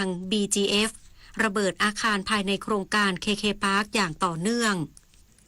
ง บีจีเอฟ ระเบิดอาคารภายในโครงการ เคเค Park อย่างต่อเนื่อง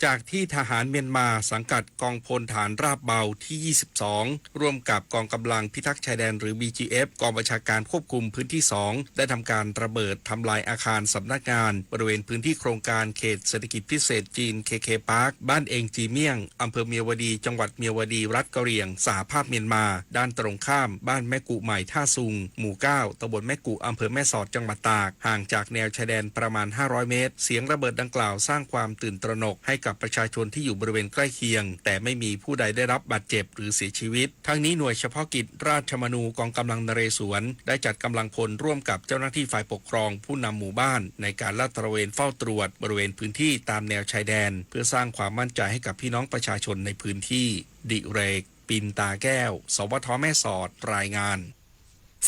จากที่ทหารเมียนมาสังกัดกองพลฐานราบเบาที่ ยี่สิบสอง ร่วมกับกองกำลังพิทักษ์ชายแดนหรือ บีจีเอฟ กองบัญชาการควบคุมพื้นที่ สอง ได้ทำการระเบิดทำลายอาคารสำนักงานบริเวณพื้นที่โครงการเขตเศรษฐกิจพิเศษจีน เคเค Park บ้านเองจีเมี่ยง อำเภอเมียวดี จังหวัดเมียวดี รัฐกะเหรี่ยง สหภาพเมียนมา ด้านตรงข้ามบ้านแม่กุใหม่ท่าซุง หมู่ เก้า ตำบลแม่กุ อำเภอแม่สอด จังหวัดตาก ห่างจากแนวชายแดนประมาณ ห้าร้อยเมตร เสียงระเบิดดังกล่าวสร้างความตื่นตระหนกให้กับประชาชนที่อยู่บริเวณใกล้เคียง แต่ไม่มีผู้ใดได้รับบาดเจ็บหรือเสียชีวิต ทั้งนี้หน่วยเฉพาะกิจราชมนูกองกำลังนเรศวร ได้จัดกำลังพลร่วมกับเจ้าหน้าที่ฝ่ายปกครองผู้นำหมู่บ้าน ในการลาดตระเวนเฝ้าตรวจบริเวณพื้นที่ตามแนวชายแดน เพื่อสร้างความมั่นใจให้กับพี่น้องประชาชนในพื้นที่ ดิเรก ปินตาแก้ว สวท แม่สอด รายงาน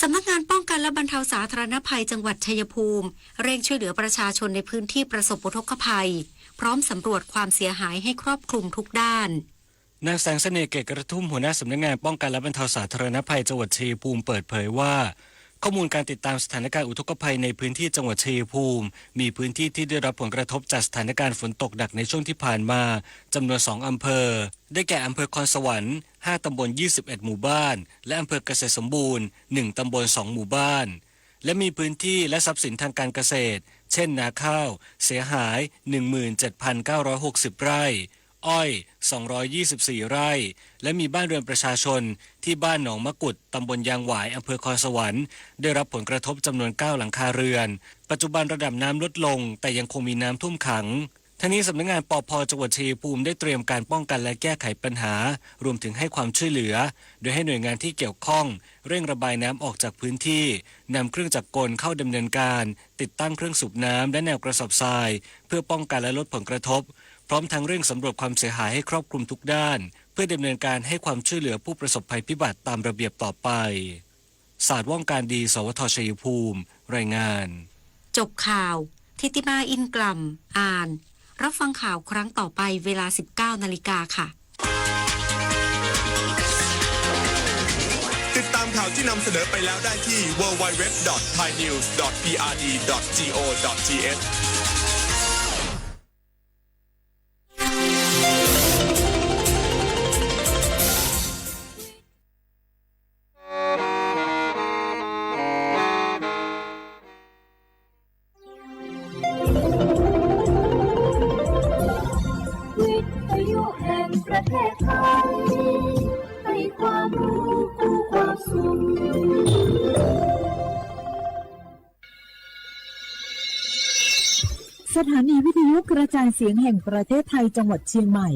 สำนักงานป้องกันและบรรเทาสาธารณภัยจังหวัดชัยภูมิ เร่งช่วยเหลือประชาชนในพื้นที่ประสบอุทกภัย พร้อมสำรวจความเสียหายให้ครอบคลุมทุกด้าน นางแสงเสน่ห์ เกตกระทุ่ม หัวหน้าสำนักงานป้องกันและบรรเทาสาธารณภัยจังหวัดชัยภูมิเปิดเผยว่า ข้อมูลการติดตามสถานการณ์อุทกภัยในพื้นที่จังหวัดชัยภูมิ มีพื้นที่ที่ได้รับผลกระทบจากสถานการณ์ฝนตกหนักในช่วงที่ผ่านมาจำนวนสองอำเภอ ได้แก่อำเภอคอนสวรรค์ ห้าตำบล ยี่สิบเอ็ดหมู่บ้าน และอำเภอเกษตรสมบูรณ์ หนึ่งตำบล สองหมู่บ้าน และมีพื้นที่และทรัพย์สินทางการเกษตร เช่นนาข้าว เสียหาย หนึ่งหมื่นเจ็ดพันเก้าร้อยหกสิบไร่ อ้อย สองร้อยยี่สิบสี่ไร่ และมีบ้านเรือนประชาชนที่บ้านหนองมะกุด ตำบลยางหวาย อำเภอคอนสวรรค์ ได้รับผลกระทบจำนวนเก้าหลังคาเรือน ปัจจุบันระดับน้ำลดลง แต่ยังคงมีน้ำท่วมขัง ทั้งนี้สำนักงาน ปภ จังหวัดชัยภูมิได้เตรียมการป้องกันและแก้ไขปัญหา รวมถึงให้ความช่วยเหลือ โดยให้หน่วยงานที่เกี่ยวข้องเร่งระบายน้ำออกจากพื้นที่ นำเครื่องจักรกลเข้าดำเนินการ ติดตั้งเครื่องสูบน้ำและแนวกระสอบทราย เพื่อป้องกันและลดผลกระทบ พร้อมทั้งเร่งสำรวจความเสียหายให้ครอบคลุมทุกด้าน เพื่อดำเนินการให้ความช่วยเหลือผู้ประสบภัยพิบัติตามระเบียบต่อไป สาดว่องการดี สวท ชัยภูมิ รายงาน จบข่าว ทิติมา อินกล่ำ อ่าน รับฟังข่าวครั้งต่อไปเวลา สิบเก้านาฬิกาค่ะ ติดตามข่าวที่นำเสนอไปแล้วได้ที่ ดับเบิลยู ดับเบิลยู ดับเบิลยู ดอท ไทยนิวส์ ดอท พีอาร์ดี ดอท จีโอ ดอท ทีเอช วิทยุแห่งประเทศไทย ให้ความรู้คู่ความสุข สถานีวิทยุกระจายเสียงแห่งประเทศไทยจังหวัดเชียงใหม่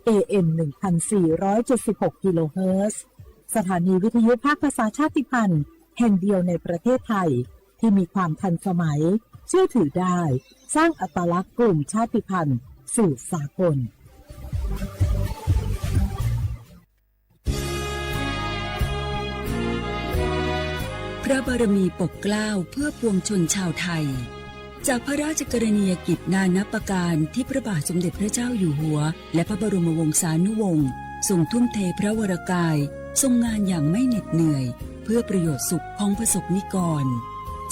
เอ เอ็ม หนึ่งพันสี่ร้อยเจ็ดสิบหก กิโลเฮิรตซ์ สถานีวิทยุภาคภาษาชาติพันธุ์แห่งเดียวในประเทศไทย ที่มีความทันสมัย เชื่อถือได้ สร้างอัตลักษณ์กลุ่มชาติพันธุ์สู่สากล พระบารมีปกเกล้าเพื่อปวงชนชาวไทย จากพระราชกรณียกิจนานับประการที่พระบาทสมเด็จพระเจ้าอยู่หัว และพระบรมวงศานุวงศ์ทรงทุ่มเทพระวรกาย ทรงงานอย่างไม่เหน็ดเหนื่อย เพื่อประโยชน์สุขของประสบนิกร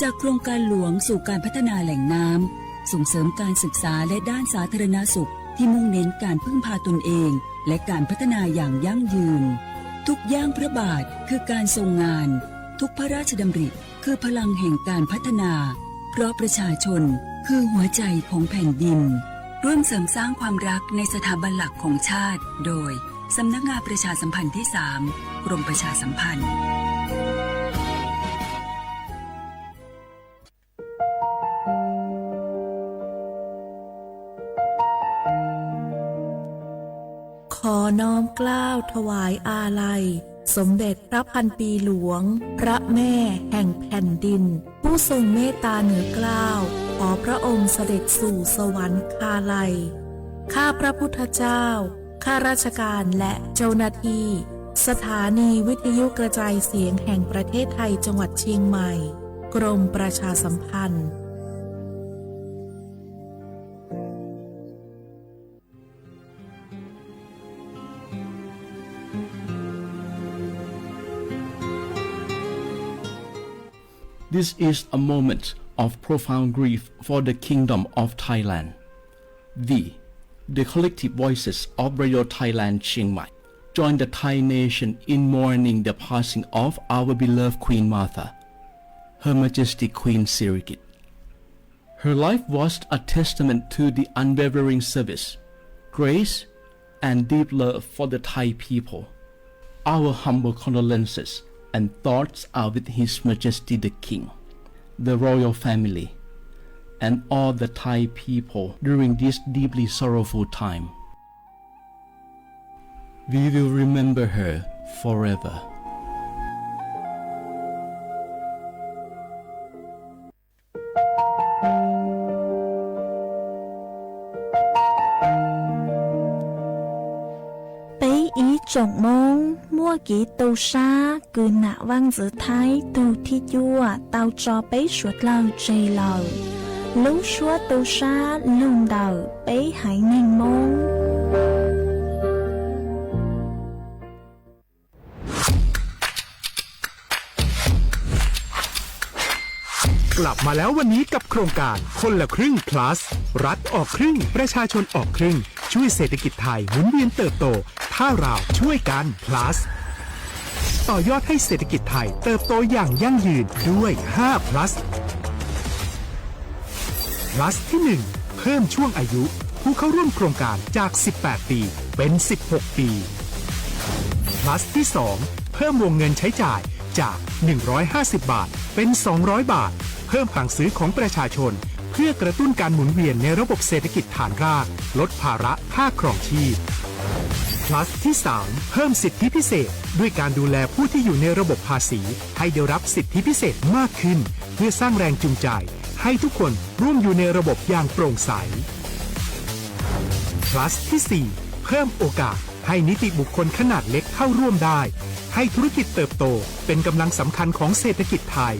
จากโครงการหลวงสู่การพัฒนาแหล่งน้ำ ส่งเสริมการศึกษาและด้านสาธารณสุขที่มุ่งเน้นการพึ่งพาตนเอง และการพัฒนาอย่างยั่งยืน ทุกย่างพระบาทคือการทรงงาน ทุกพระราชดำริคือพลังแห่งการพัฒนา เพราะประชาชนคือหัวใจของแผ่นดิน ร่วมเสริมสร้างความรักในสถาบันหลักของชาติ โดย สำนักงานประชาสัมพันธ์ที่ สาม กรมประชาสัมพันธ์ ขอน้อมเกล้าถวายอาลัย สมเด็จพระพันปีหลวง พระแม่แห่งแผ่นดิน ผู้ทรงเมตตาเหนือเกล้า ขอพระองค์เสด็จสู่สวรรคาลัย ข้าพระพุทธเจ้า ข้าราชการและเจ้าหน้าที่ สถานีวิทยุกระจายเสียงแห่งประเทศไทยจังหวัดเชียงใหม่ กรมประชาสัมพันธ์ This is a moment of profound grief for the Kingdom of Thailand. We, the collective voices of Radio Thailand Chiang Mai, join the Thai nation in mourning the passing of our beloved Queen Mother, Her Majesty Queen Sirikit. Her life was a testament to the unwavering service, grace, and deep love for the Thai people. Our humble condolences and thoughts are with His Majesty the King, the royal family, and all the Thai people during this deeply sorrowful time. We will remember her forever. Peb ib tsoom Hmoob muaj kev tu sab kws nam Vaaj Ntxwv Thaib tug thib cuaj tau tso peb suav dlawg tseg lawm. Lub suab tu sab lug ntawm peb haiv neeg Hmoob.กลับมาแล้ววันนี้กับโครงการคนละครึ่ง plus รัฐออกครึ่ง ประชาชนออกครึ่ง ช่วยเศรษฐกิจไทยหมุนเวียนเติบโต ถ้าเราช่วยกัน plus ต่อยอดให้เศรษฐกิจไทยเติบโตอย่างยั่งยืนด้วย ห้า plus plus ที่ หนึ่ง เพิ่มช่วงอายุผู้เข้าร่วมโครงการจาก สิบแปด ปี เป็น สิบหก ปี plus ที่ สอง เพิ่มวงเงินใช้จ่ายจาก หนึ่งร้อยห้าสิบ บาท เป็น สองร้อย บาท เพิ่มพลังซื้อของประชาชน เพื่อกระตุ้นการหมุนเวียนในระบบเศรษฐกิจฐานราก ลดภาระค่าครองชีพ plus ที่ สาม เพิ่มสิทธิพิเศษ ด้วยการดูแลผู้ที่อยู่ในระบบภาษี ให้ได้รับสิทธิพิเศษมากขึ้น เพื่อสร้างแรงจูงใจ ให้ทุกคนร่วมอยู่ในระบบอย่างโปร่งใส plus ที่ สี่ เพิ่มโอกาสให้นิติบุคคลขนาดเล็กเข้าร่วมได้ ให้ธุรกิจเติบโตเป็นกำลังสำคัญของเศรษฐกิจไทย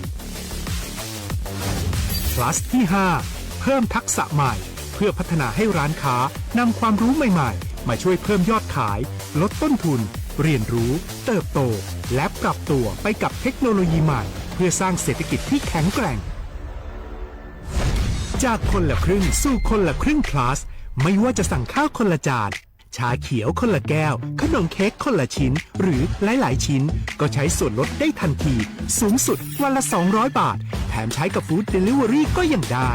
plus ที่ ห้า เพิ่มทักษะใหม่ เพื่อพัฒนาให้ร้านค้านำความรู้ใหม่ๆ มาช่วยเพิ่มยอดขาย ลดต้นทุน เรียนรู้ เติบโต และปรับตัวไปกับเทคโนโลยีใหม่ เพื่อสร้างเศรษฐกิจที่แข็งแกร่ง จากคนละครึ่งสู่คนละครึ่ง plus ไม่ว่าจะสั่งข้าวคนละจาน ชาเขียวคนละแก้ว ขนมเค้กคนละชิ้น หรือหลายๆ ชิ้น ก็ใช้ส่วนลดได้ทันที สูงสุดวันละ สองร้อย บาท แถมใช้กับ Food Delivery ก็ยังได้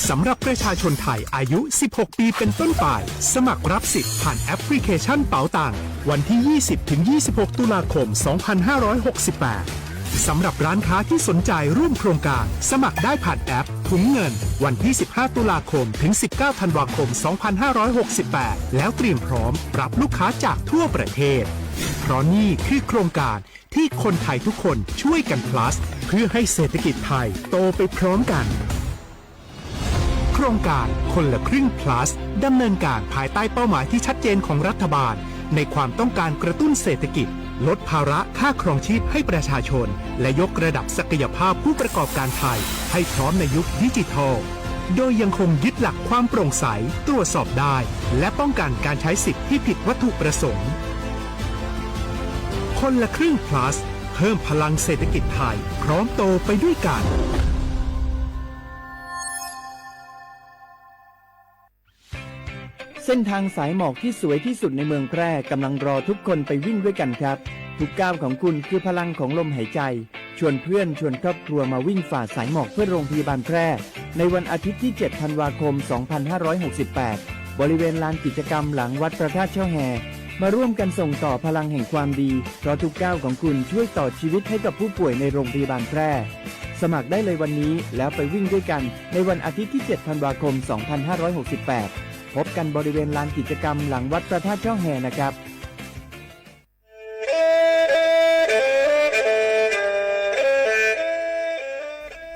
สำหรับประชาชนไทยอายุ สิบหก ปีเป็นต้นไป สมัครรับสิทธิ์ผ่านแอปพลิเคชันเป๋าตัง วันที่ ยี่สิบ ถึง ยี่สิบหก ตุลาคม สองพันห้าร้อยหกสิบแปด สำหรับร้านค้าที่สนใจร่วมโครงการ สมัครได้ผ่านแอปถุงเงิน วันที่ สิบห้า ตุลาคม ถึง สิบเก้า ธันวาคม สองพันห้าร้อยหกสิบแปด แล้วเตรียมพร้อมรับลูกค้าจากทั่วประเทศ เพราะนี่คือโครงการที่คนไทยทุกคนช่วยกัน plus เพื่อให้เศรษฐกิจไทยโตไปพร้อมกัน โครงการคนละครึ่ง plus ดำเนินการภายใต้เป้าหมายที่ชัดเจนของรัฐบาล ในความต้องการกระตุ้นเศรษฐกิจ ลดภาระค่าครองชีพให้ประชาชน และยกระดับศักยภาพผู้ประกอบการไทย ให้พร้อมในยุคดิจิทัล โดยยังคงยึดหลักความโปร่งใส ตรวจสอบได้ และป้องกันการใช้สิทธิ์ที่ผิดวัตถุประสงค์ คนละครึ่ง plus เพิ่มพลังเศรษฐกิจไทย พร้อมโตไปด้วยกัน เส้นทางสายหมอกที่สวยที่สุดในเมืองแพร่กำลังรอทุกคนไปวิ่งด้วยกันครับ ทุกก้าวของคุณคือพลังของลมหายใจ ชวนเพื่อน ชวนครอบครัวมาวิ่งฝ่าสายหมอกเพื่อโรงพยาบาลแพร่ ในวันอาทิตย์ที่ เจ็ด ธันวาคม สองพันห้าร้อยหกสิบแปด บริเวณลานกิจกรรมหลังวัดพระธาตุช่อแฮ มาร่วมกันส่งต่อพลังแห่งความดี เพราะทุกก้าวของคุณช่วยต่อชีวิตให้กับผู้ป่วยในโรงพยาบาลแพร่ สมัครได้เลยวันนี้ แล้วไปวิ่งด้วยกัน ในวันอาทิตย์ที่ เจ็ด ธันวาคม สองพันห้าร้อยหกสิบแปด พบกันบริเวณลานกิจกรรมหลังวัดพระธาตุช่อแฮนะครับ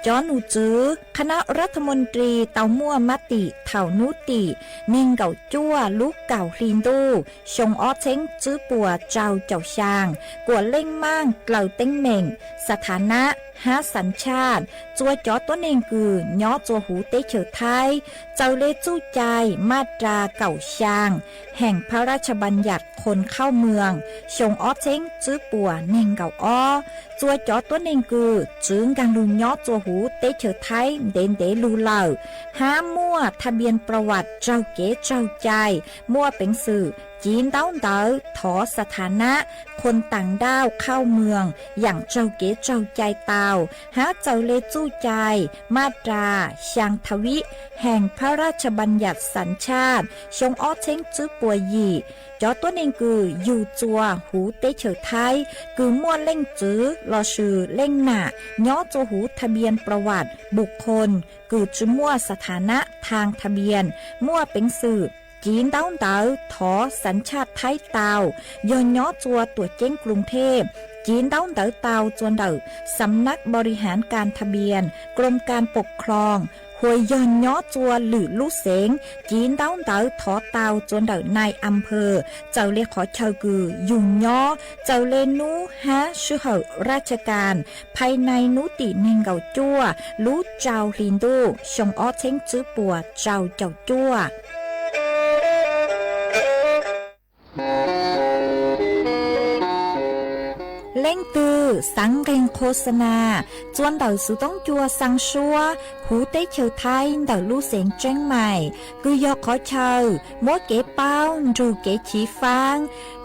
Cov num tswv khab nab rab tha moos ris tau muaj mab tim thaum nub tim neeg nkaum cuaj lub kaum hli ntuj xyoo ob txheeb tswb puas rau caum xyaa kuam leej maaj dlaws teeb meem, xa tha nab hab xav tshaj txua cov tuab neeg kws nyob txua huv teb chaws Thaib txawm le txuj cai maj ras kaum xyaa heem phab raj tsha npas nyas khoos khauj moos xyoo ob txheeb tswb puas neeg nkaum ob. Txua cov tuab neeg kws tswv nkaag lug nyob txua huv teb chaws Thaib ntev ntev lug lawm hab muaj tha npias pra vas raug kev tsaug cai, muaj peev xwm civ ntaub ntawv thov xa tha nab khoos taam nrauj khauj moos yaam raug kev tsaug cai tau hab txawm le txuj cai maj ras xyaa tha vib heem phab raj tsha npas nyas xav tshaj xyoo ob txheeb tswb puas yim. Cov tuab neeg kws yug txua huv teb chaws Thaib kws muaj leej txwv lossis leej nam nyob txua huv tha npias pra vas npus khoos kws tsi muaj xa tha nab thaag tha npias, muaj peev xwm civ ntaub ntawv thov xav tshaj Thaib tau, yog nyob txua tuam ceeb Kloos Thej, civ ntaub ntawv tau txua ntawm xam nab npo ri haav kas tha npias Kloos kas pom khloos, hua yog nyob txua lwm lub xeev, civ ntaub ntawv thov tau txua ntawm nai a phawj, txawm le qhov chaw kws yug nyob, txawm le nub hab sij hawm raj tsha kas, phaj nai nub tim neeg nkaum cuaj lub rau hli ntuj xyoo ob txheeb tswb puas rau caum cuaj. Leej twg xaav nqeeg qhua xa nas txua ntawm xuv toob cua xaa suab huv teb chaws Thaib ntawm lub xeev Tseeb Mais, kws yog qhov chaw muab kev paub nrug kev chiv faab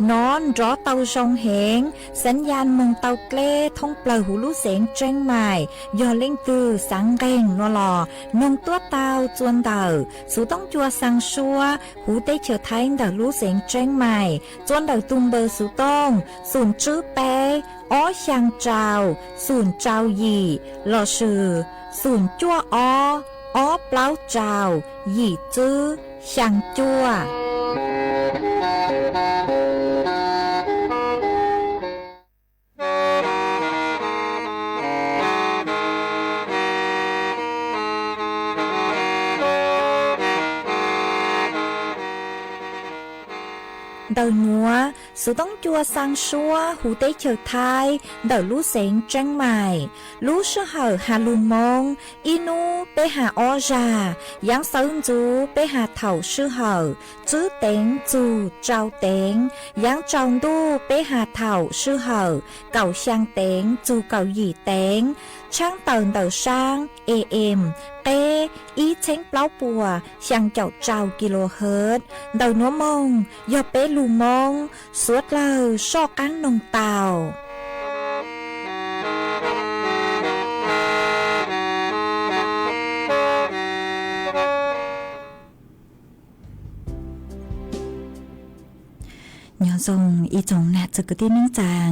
nov nrov tau zoo heev, xaav yaj moog tau dleb thoob plawg huv lub xeev Tseeb Mais. Yog leej twg xaav nqeeg nuav los noog tuab tau txua ntawm xuv toob cua xaa suab huv teb chaws Thaib ntawm lub xeev Tseeb Mais, txua ntawm tug npawb xuv toob xum tswb peb ob xyaa rau xum rau yim lossis xum cuaj ob ob plaub rau yim tswb xyaa cuaj. Ntawm nuav, xuv toob cua xaa suab huv teb chaws Thaib ntawm lub xeev Tseeb Mais. Lub sij hawm has lug Moob, ib nub peb has ob zag, yaav xawv ntxuv peb has thaum sij hawm tswb teev txug rau teev, yaav tsaus ntuj peb has thaum sij hawm kaum xyaa teev txug kaum yim teev, tshaab tawm ntawm saab A M qeb ib txheeb plaub puas xyaa caum rau kilohertz. Ntawm nuav moog yog peb lug Moob, suav dlawg soj qaab noog tau. Nyob zoo ib tsoom nam txwv kwv tij neej tsaa,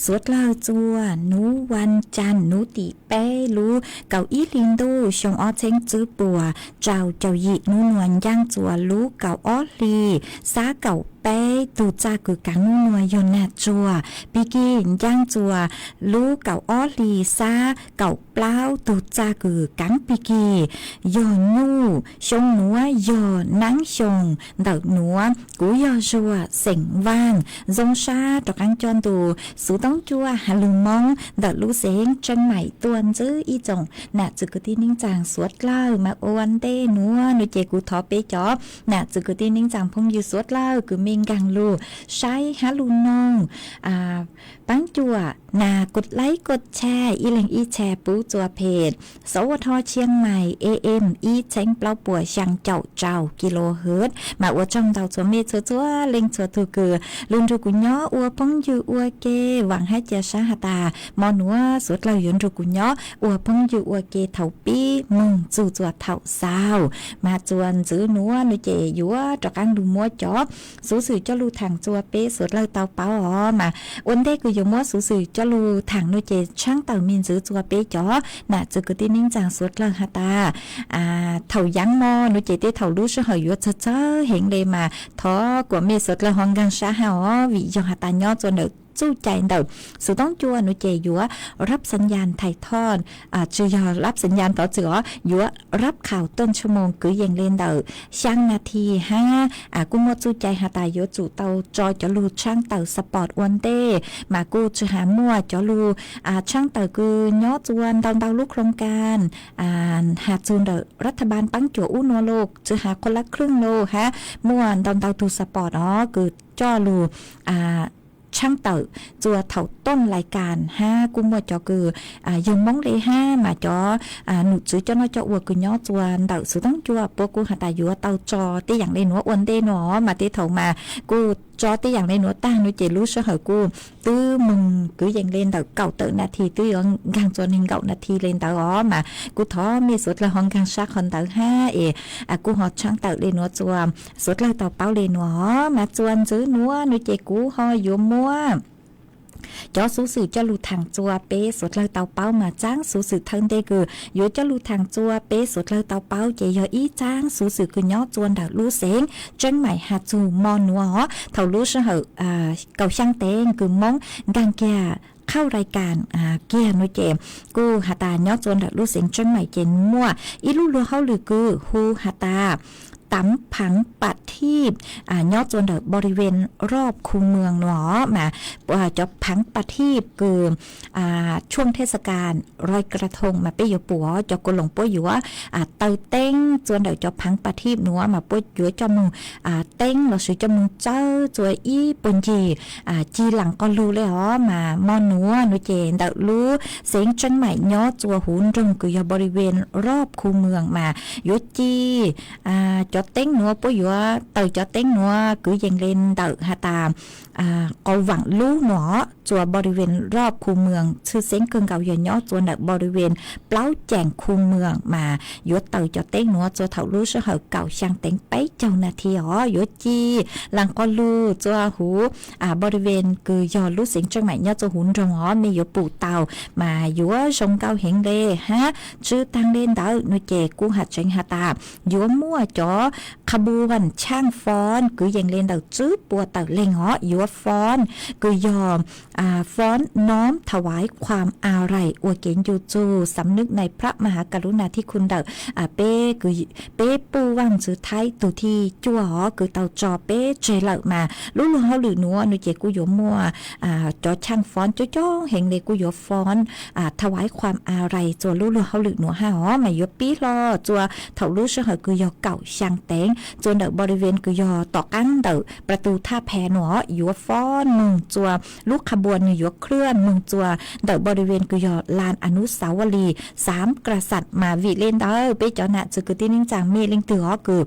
suav dlawg txua nub vas caag nub tim peb lub kaum ib hli ntuj xyoo ob txheeb tswb puas rau caum yim, nub nuav ncaaj txua lub kaum ob hli xab kaum peb tug txaj kws kaav nub nuav yog nag tsuag, pig kig ncaaj txua lub kaum ob hli xab kaum plaub tug txaj kws kaav pig kig yog nyuj, xyoo nuav yog naab xyoo. Ntawm nuav kuv yog Zuag xeem Vaaj, zoo sab rov qaab coj ntu xuv toob cua has lug Moob ntawm lub xeev Tseeb Mais tuaj ntxwv ib tsoom nam txwv kwv tij neej tsaa suav dlawg. Mas ua ntej nuav nuav ces kuv thov peb cov nam txwv kwv tij neej tsaa phooj ywg suav dlawg kws mej nkaag lug saib hab lug noog paab cuam nas kos laib kos tshaj ib leeg ib tshaj pub txua phem xov ua tho Chiang Mai A M ib txheeb plaub puas xyaa caum rau kilohertz. Mas ua tsaug ntau txhua mej txhua txhua leej txhua tug kws lug nrug kuv nyob ua phooj ywg ua ke. Vaam hab ca sab has tas mo nuav suav dlawg yuav nrug kuv nyob ua phooj ywg ua ke thaum pib moog txug txua thaum xaus. Mas txua ntxwv nuav nuav ces yuav rov qaab lug muab cov xuv xwm coj lug thaam txua peb suav dlawg tau paub os. Mas ua ntej kws yuav muab xuv xwm coj lug thaam nuav ces tshaab tawm me ntxwv txua peb cov nam txwv kwv tij neej tsaa suav dlawg has tas thaum yaav mo nuav ces tej thaum lub sij hawm yuav txawg txawg heev le mas thov kuas mej suav dlawg ho nkaag sab hab os, vim yog has tas nyob txua ntawm txuj cai ntawm xuv toob cua no ces yuav rab xas nyas thais thoj, tsis yog rab xas nyas tov txwm os, yuav rab khau tuaj tshaj moo kwv yees li ntawm xyaa nas this hab. Kuj muaj txuj cai has tas yuav tsum tau tso cov lug tshaab tawm xas pos ua ntej, mas kuj tsi has muaj cov lug tshaab tawm kws nyob tsua ntau ntau lub khoo kas, has txug ntawm rab tha npab paab cuam ub nua los tsi has qhua lab khwj los hab, muaj ntau ntau tug xas pos os kws coj lug tshaab tawm tsua thaum tooj lais kas hab. Kuj muaj cov kws yog Moob le hab mas cov num tswv coj noj coj ua kws nyob tsua ntawm xuv toob cua puab kuj has tas yuav tau tso tej yaam le nuav ua ntej nua, mas tej thaum mas kuj tso tej yaam le nuav taag no ces lub sij hawm kuj twb moog kwv yees le ntawm kaum tawm nas this, twb yuav nkaag tsua neeg nkaum nas this le ntawd os, mas kuj thov mej suav dlawg ho nkaag sab qhov ntawd hab es kuj ho tshaab tawm le nuav tsua suav dlawg tau paub le nuav. Mas tsua ntxwv nuav no ces kuv ho yuav muab cov xuv xwm coj lug thaam tsua peb suav dlawg tau paub. Mas tsaab xuv xwm thawj ntej kws yuav coj lug thaam tsua peb suav dlawg tau paub ces yog ib tsaab xuv xwm kws nyob tsua ntawm lub xeev Tseeb Maim has txug mo nuav os. Thaum lub sij hawm kaum xyaa teev kws Moob nkaag kiag qhauj lais kas kiag no ces kuj has tas nyob tsua ntawm lub xeev Tseeb Maim ces muaj ib lub luag hauj lwm kws hu has tas ตำผังประทีป nyob tsua ntawm บริเวณรอบคูเมือง nuav os. Mas cov ผังประทีป kws ช่วงเทศกาลลอยกระทง mas peb yuav pum os, cov kua loos puab yuav taw teeb tsua ntawm cov ผังประทีป nuav mas puab yuav coj moog teeb lossis coj moog tsawb tsua ib puag ncig cig laas qog lug le os. Mas mo nuav no ces ntawm lub xeev Tseeb Maim nyob tsua huv nroog kws yog บริเวณรอบคูเมือง mas yuav ci cov teeb nuav, puab yuav taw cov teeb nuav kwv yees le ntawm has tas เขาวังลูก nuav tsua บริเวณรอบคูเมือง, tshwj xeeb kawg nkaus yog nyob tsua ntawm บริเวณ plaub ceem คูเมือง mas yuav taw cov teeb nuav tsua thaum lub sij hawm kaum xyaa teev peb caug nas this os. Yuav ci laas qog lug tsua huv บริเวณ kws yog lub xeev Tseeb Maim nyob tsua huv nroog os, mej yuav pum tau mas yuav zoo nkauj heev le hab. Tsi taag le ntawd no ces kuj has tseev has tas yuav muaj cov ขบวนช่างฟ้อน kwv yees le ntawm tswb pua tawm leeg os, yuav fon kws yog ฟ้อนน้อมถวายความอาลัย ua kev ncu txug สำนึกในพระมหากรุณาธิคุณ ntawm peb puj vaaj ntxwv Thaib tug thib cuaj os kws tau tso peb tseg lawm. Mas lub luag hauj lwm nuav no ces kuj yuav muaj cov ช่างฟ้อน coob coob heev le kuj yuav fon ถวายความอาลัย tsua lub luag hauj lwm nuav hab os. Mas yuav pib hlo tsua thaum lub sij hawm kws yog kaum xyaa teev tsua ntawm บริเวณ kws yog tom qaab ntawm ประตูท่าแพ nuav os, yuav fon moog tsua lub ขบวน nwg yuav เคลื่อน moog tsua ntawm บริเวณ kws yog ลานอนุสาวรีย์สามกษัตริย์ mas vim le ntawd peb cov nam txwv kwv tij neej tsaa mej leej twg os kws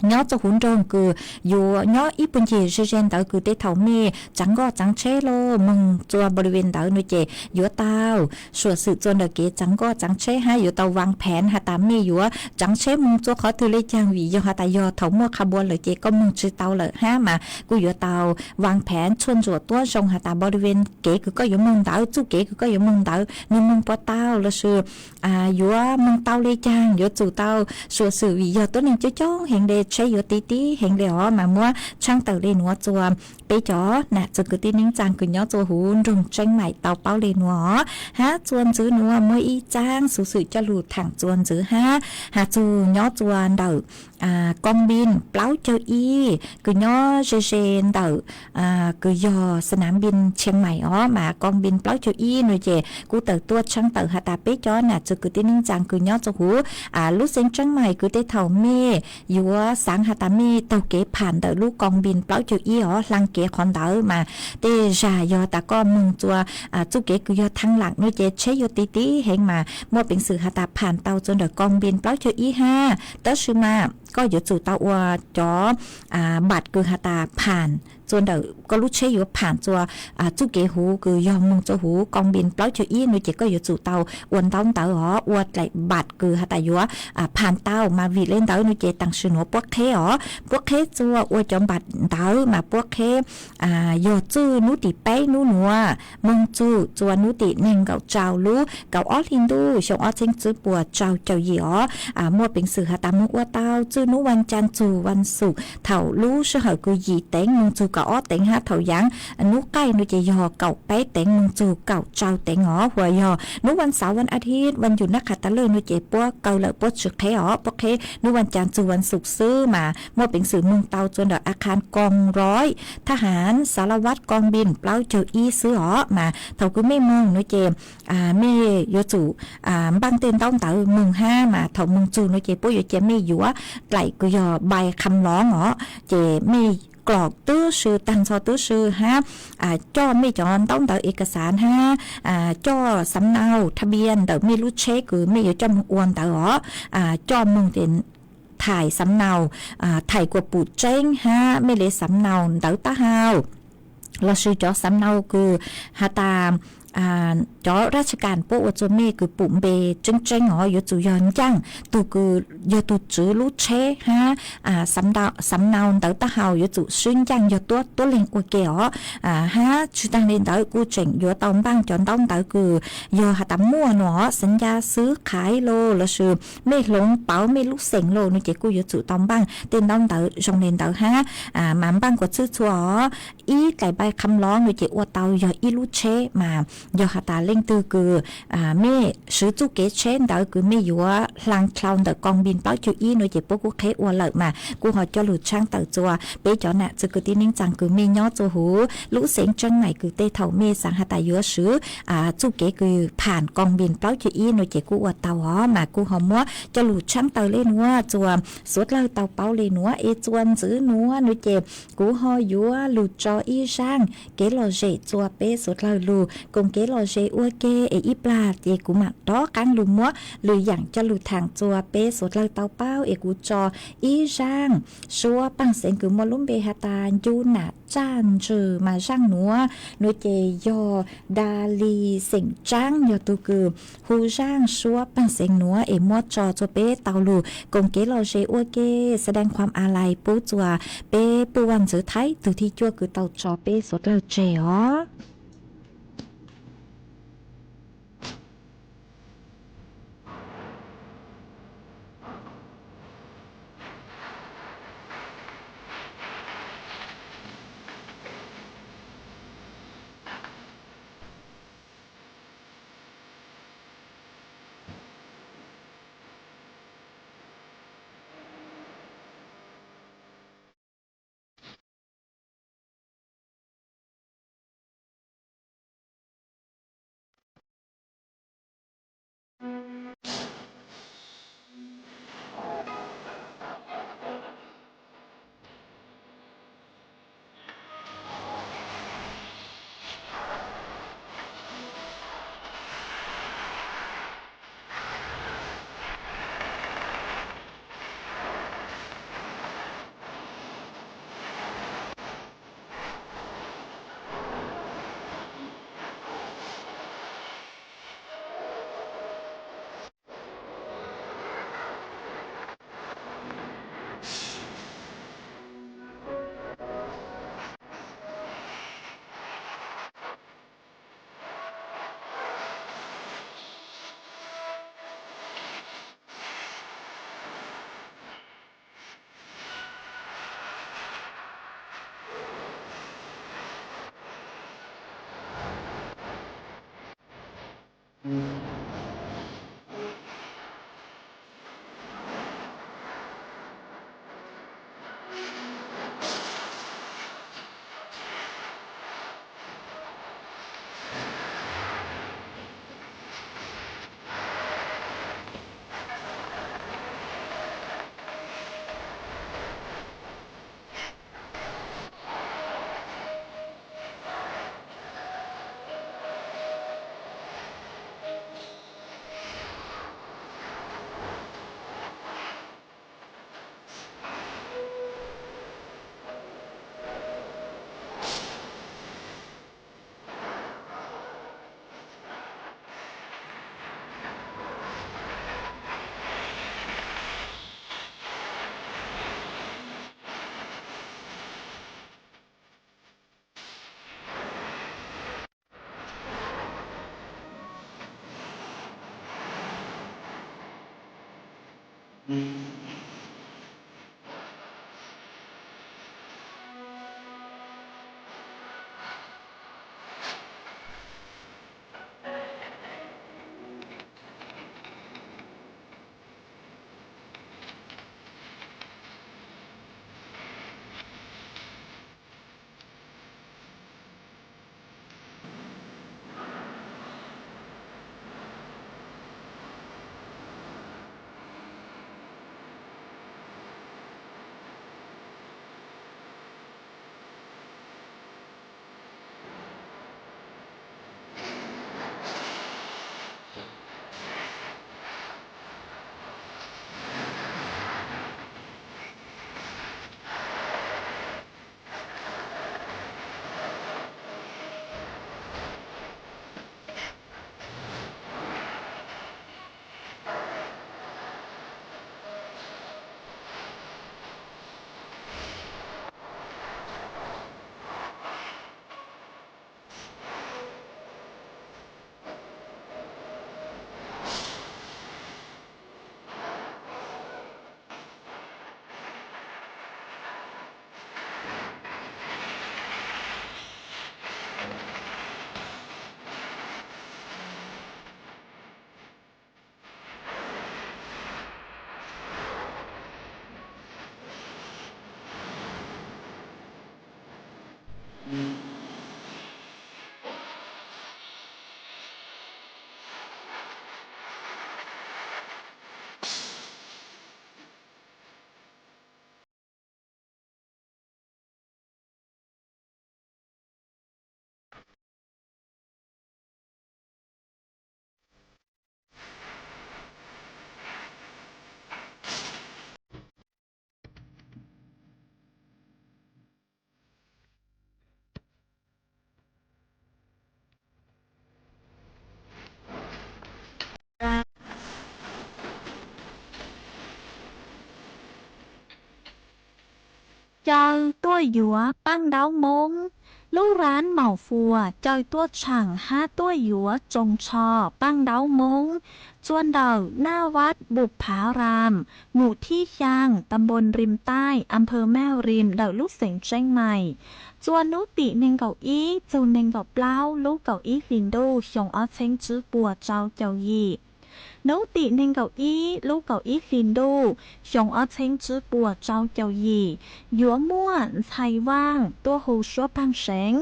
nyob tsua huv nroog kws yuav nyob ib puag ncig ze ze ntawd kws tej thaum mej tsaav nkoj tsaav tsheb los moog tsua บริเวณ ntawd no ces yuav tau suam xwm tsua ntawm kev tsaav nkoj tsaav tsheb hab yuav tau วางแผน has tas mej yuav tsaav tsheb moog tsua qhov twg le caag, vim yog has tas yog thaum muaj ขบวน lawm ces koj moog tsi tau lawm hab. Mas kuj yuav tau วางแผน tshuaj ntsuam tuab zoo has tas บริเวณ kev kws koj yuav moog ntawd, txuj kev kws koj yuav moog ntawd nwg moog puas tau lossis yuav moog tau le caag, yuav tsum tau suam xwm vim yog tuab neeg coob coob heev le tsheb yuav tiv tiv heev le os. Mas muab tshaab tawm le nuav tsua peb cov nam txwv kwv tij neej tsaa kws nyob tsua huv nroog Tseeb Maim tau paub le nuav os. Hab tsua ntxwv nuav muaj ib tsaab xuv xwm coj lug thaam tsua ntxwv hab, has txug nyob tsua ntawm กองบิน plaub caug ib kws nyob ze ze ntawm kws yog สนามบินเชียงใหม่ os. Mas กองบิน plaub caug ib no ces kuj tawm tuaj tshaab tawm has tas peb cov nam txwv kwv tij neej tsaa kws nyob tsua huv lub xeev Tseeb Maim kws tej thaum mej yuav xaav has tas mej taug kev pham ntawm lub กองบิน plaub caug ib os, hlaang kev qhov ntawd mas tej zag yog tas koj moog tsua txuj kev kws yog ทางหลัก no ces tsheb yuav tiv tiv heev mas muaj peev xwm has tas pham tau tsua ntawm กองบิน plaub caug ib hab. Tab sis mas koj yuav tsum tau ua cov บัตร kws has tas pham tsua ntawm koj lub tsheb yuav pham tsua txuj kev huv kws yog moog tsua huv กองบิน plaub caug ib no ces koj yuav tsum tau ua ntaub ntawv os, ua dlaim บัตร kws has tas yuav pham tau. Mas vim le ntawd no ces taam sim nuav puab qheb os, puab qheb tsua ua cov บัตร ntawd mas puab qheb yog txuj nub tim peb nub nuav moog txug tsua nub tim neeg nkaum rau lub kaum ob hli ntuj xyoo ob txheeb tswb puas rau caum yim os. Muaj peev xwm has tas moog ua tau txuj nub วันจันทร์ txug วันศุกร์ thaum lub sij hawm kws yim teev moog txug kaum ob teev hab thaum yaav nub qaij nuav ces yog kaum peb teev moog txug kaum rau teev os. Huas yog nub vaj xauv vaj a thiv vaj yug nab qha tas lwj nuav ces puab kaw lawm puab tsi qheb os, puab qheb nub vaj cav txug vaj xum xwb mas muaj peev xwm moog tau txua ntawm a khas koom roib thab haav xav la vaj koom npin plaub caug ib xwb os. Mas thaum kws mej moog nuav ces mej yuav tsum npaaj tej ntaub ntawv moog hab mas thaum moog txug nuav ces puab yuav ca mej yuav dlaim kws yog npai qham loov os, ces mej klom twb sw taag nrho twb sw hab coj mej cov ntaub ntawv e kas xaav hab coj xam nau thab npiaj ntawm mej lub tsheb kws mej yuav coj moog ua ntawd os, coj moog ces thaim xam nau, thaim kuas pum tseeb hab mej le xam nau ntawv tab hau lossis cov xam nau kws has tas cov raj tsha kas puab ua rua mej kws pum npe tseeb tseeb os, yuav tsum yog ncaaj tug kws yog tug tswv lub tsheb hab xam nau ntawv tab hau yuav tsum swb ncaaj yog tuab tuab leeg ua ke os. Hab tsi taag le ntawd kuj tseem yuav tau npaaj cov ntaub ntawv kws yog has tas muaj nuav xav nca xwb qhaiv los lossis mej hloov pauv mej lub xeem los nuav ces kuj yuav tsum tau npaaj tej ntaub ntawv zoo le ntawd hab mas npaaj kuas txhwb txhua os. Ib dlaim npai qham loov nuav ces ua tau yog ib lub tsheb mas yog has tas leej twg kws mej swv txuj kev tsheb ntawd kws mej yuav hlaa dlhau ntawm koom npin plaub caug ib nuav ces puab kuj qheb ua lawm mas kuj ho coj lug tshaab tawm txua peb cov nam txiv kwv tij neej tsaa kws mej nyob txua huv lub xeev tseeb maim kws tej thaum mej xaav has tas yuav swv txuj kev kws pham koom npin plaub caug ib nuav ces kuj ua tau os. Mas kuj ho muab coj lug tshaab tawm le nuav txua suav dlawg tau paub le nuav es txua ntxiv nuav nuav ces kuv ho yuav lug tso ib zaaj kev lom zem txua peb suav dlawg lug koom kev lom zem ua ke es ib plag ces kuv mam rov qaab lug muab lwm yaam coj lug thaam txua peb suav dlawg tau paub es kuv tso ib zaaj suab paaj xeev kws muaj lub npe has tas Ncu Nam Tsaj Ntsws mas zaaj nuav nuav ces yog Da Li xeem Tsaab yog tug kws hu zaaj suab paaj xeev nuav es muab tso txua peb tau lug koom kev lom zem ua ke แสดงความอาลัย pub txua peb puj vaj ntxwv Thaib tug thib cuaj kws tau tso peb suav dlawg tseg os. Caw tuaj yuav paj ntaub Hmoob. Lub rab maum fuas caw tuaj tshaam hab tuaj yuav tsoos tsho paj ntaub Hmoob. Txua ntawm Naj Vaj Pum Phav Ram, mus thib xyaa, ta npoo Rim Taij, a nphawv Maj Rim, ntawm lub xeev Tseeb Mais. Txua hnub tim neeg nkaum ib txug neeg nkaum plaub lub kaum ib hlis ntuj xyoo ob txheeb tswb puas rau caum yim. Hnub tim neeg nkaum ib lub kaum ib hlis ntuj xyoo ob txheeb tswb puas rau caum yim, yuav muaj Ntxhais Vaaj tuaj hu suab phaaj seev,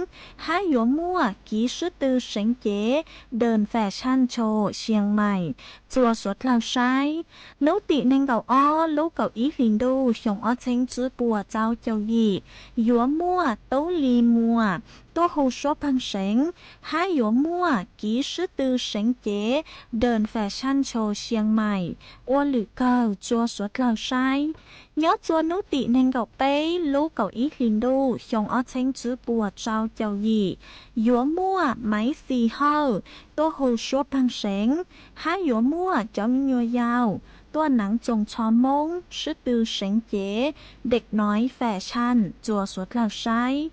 hab yuav muaj Kiv Swb Tw Seev Cev, Đơn Fashion Show Siang Maim, txua suav dlawg saib. Hnub tim neeg nkaum ob lub kaum ib hlis ntuj xyoo ob txheeb tswb puas rau caum yim, yuav muaj Tub Lis Muas tuaj hu suab phaaj seev, hab yuav muaj Kiv Swb Tw Seev Cev, Đơn Fashion Show Siang Maim, ua lwm kawg txua suav dlawg saib. Nyob txua hnub tim neeg nkaum peb lub kaum ib hlis ntuj xyoo ob txheeb tswb puas rau caum yim, yuav muaj Maiv Xis Hawj tuaj hu suab phaaj seev, hab yuav muaj cov me nyuam yaus tuaj naav tsoos tsho Moob swb tw seev cev, Dak Nois Fashion, txua suav dlawg saib.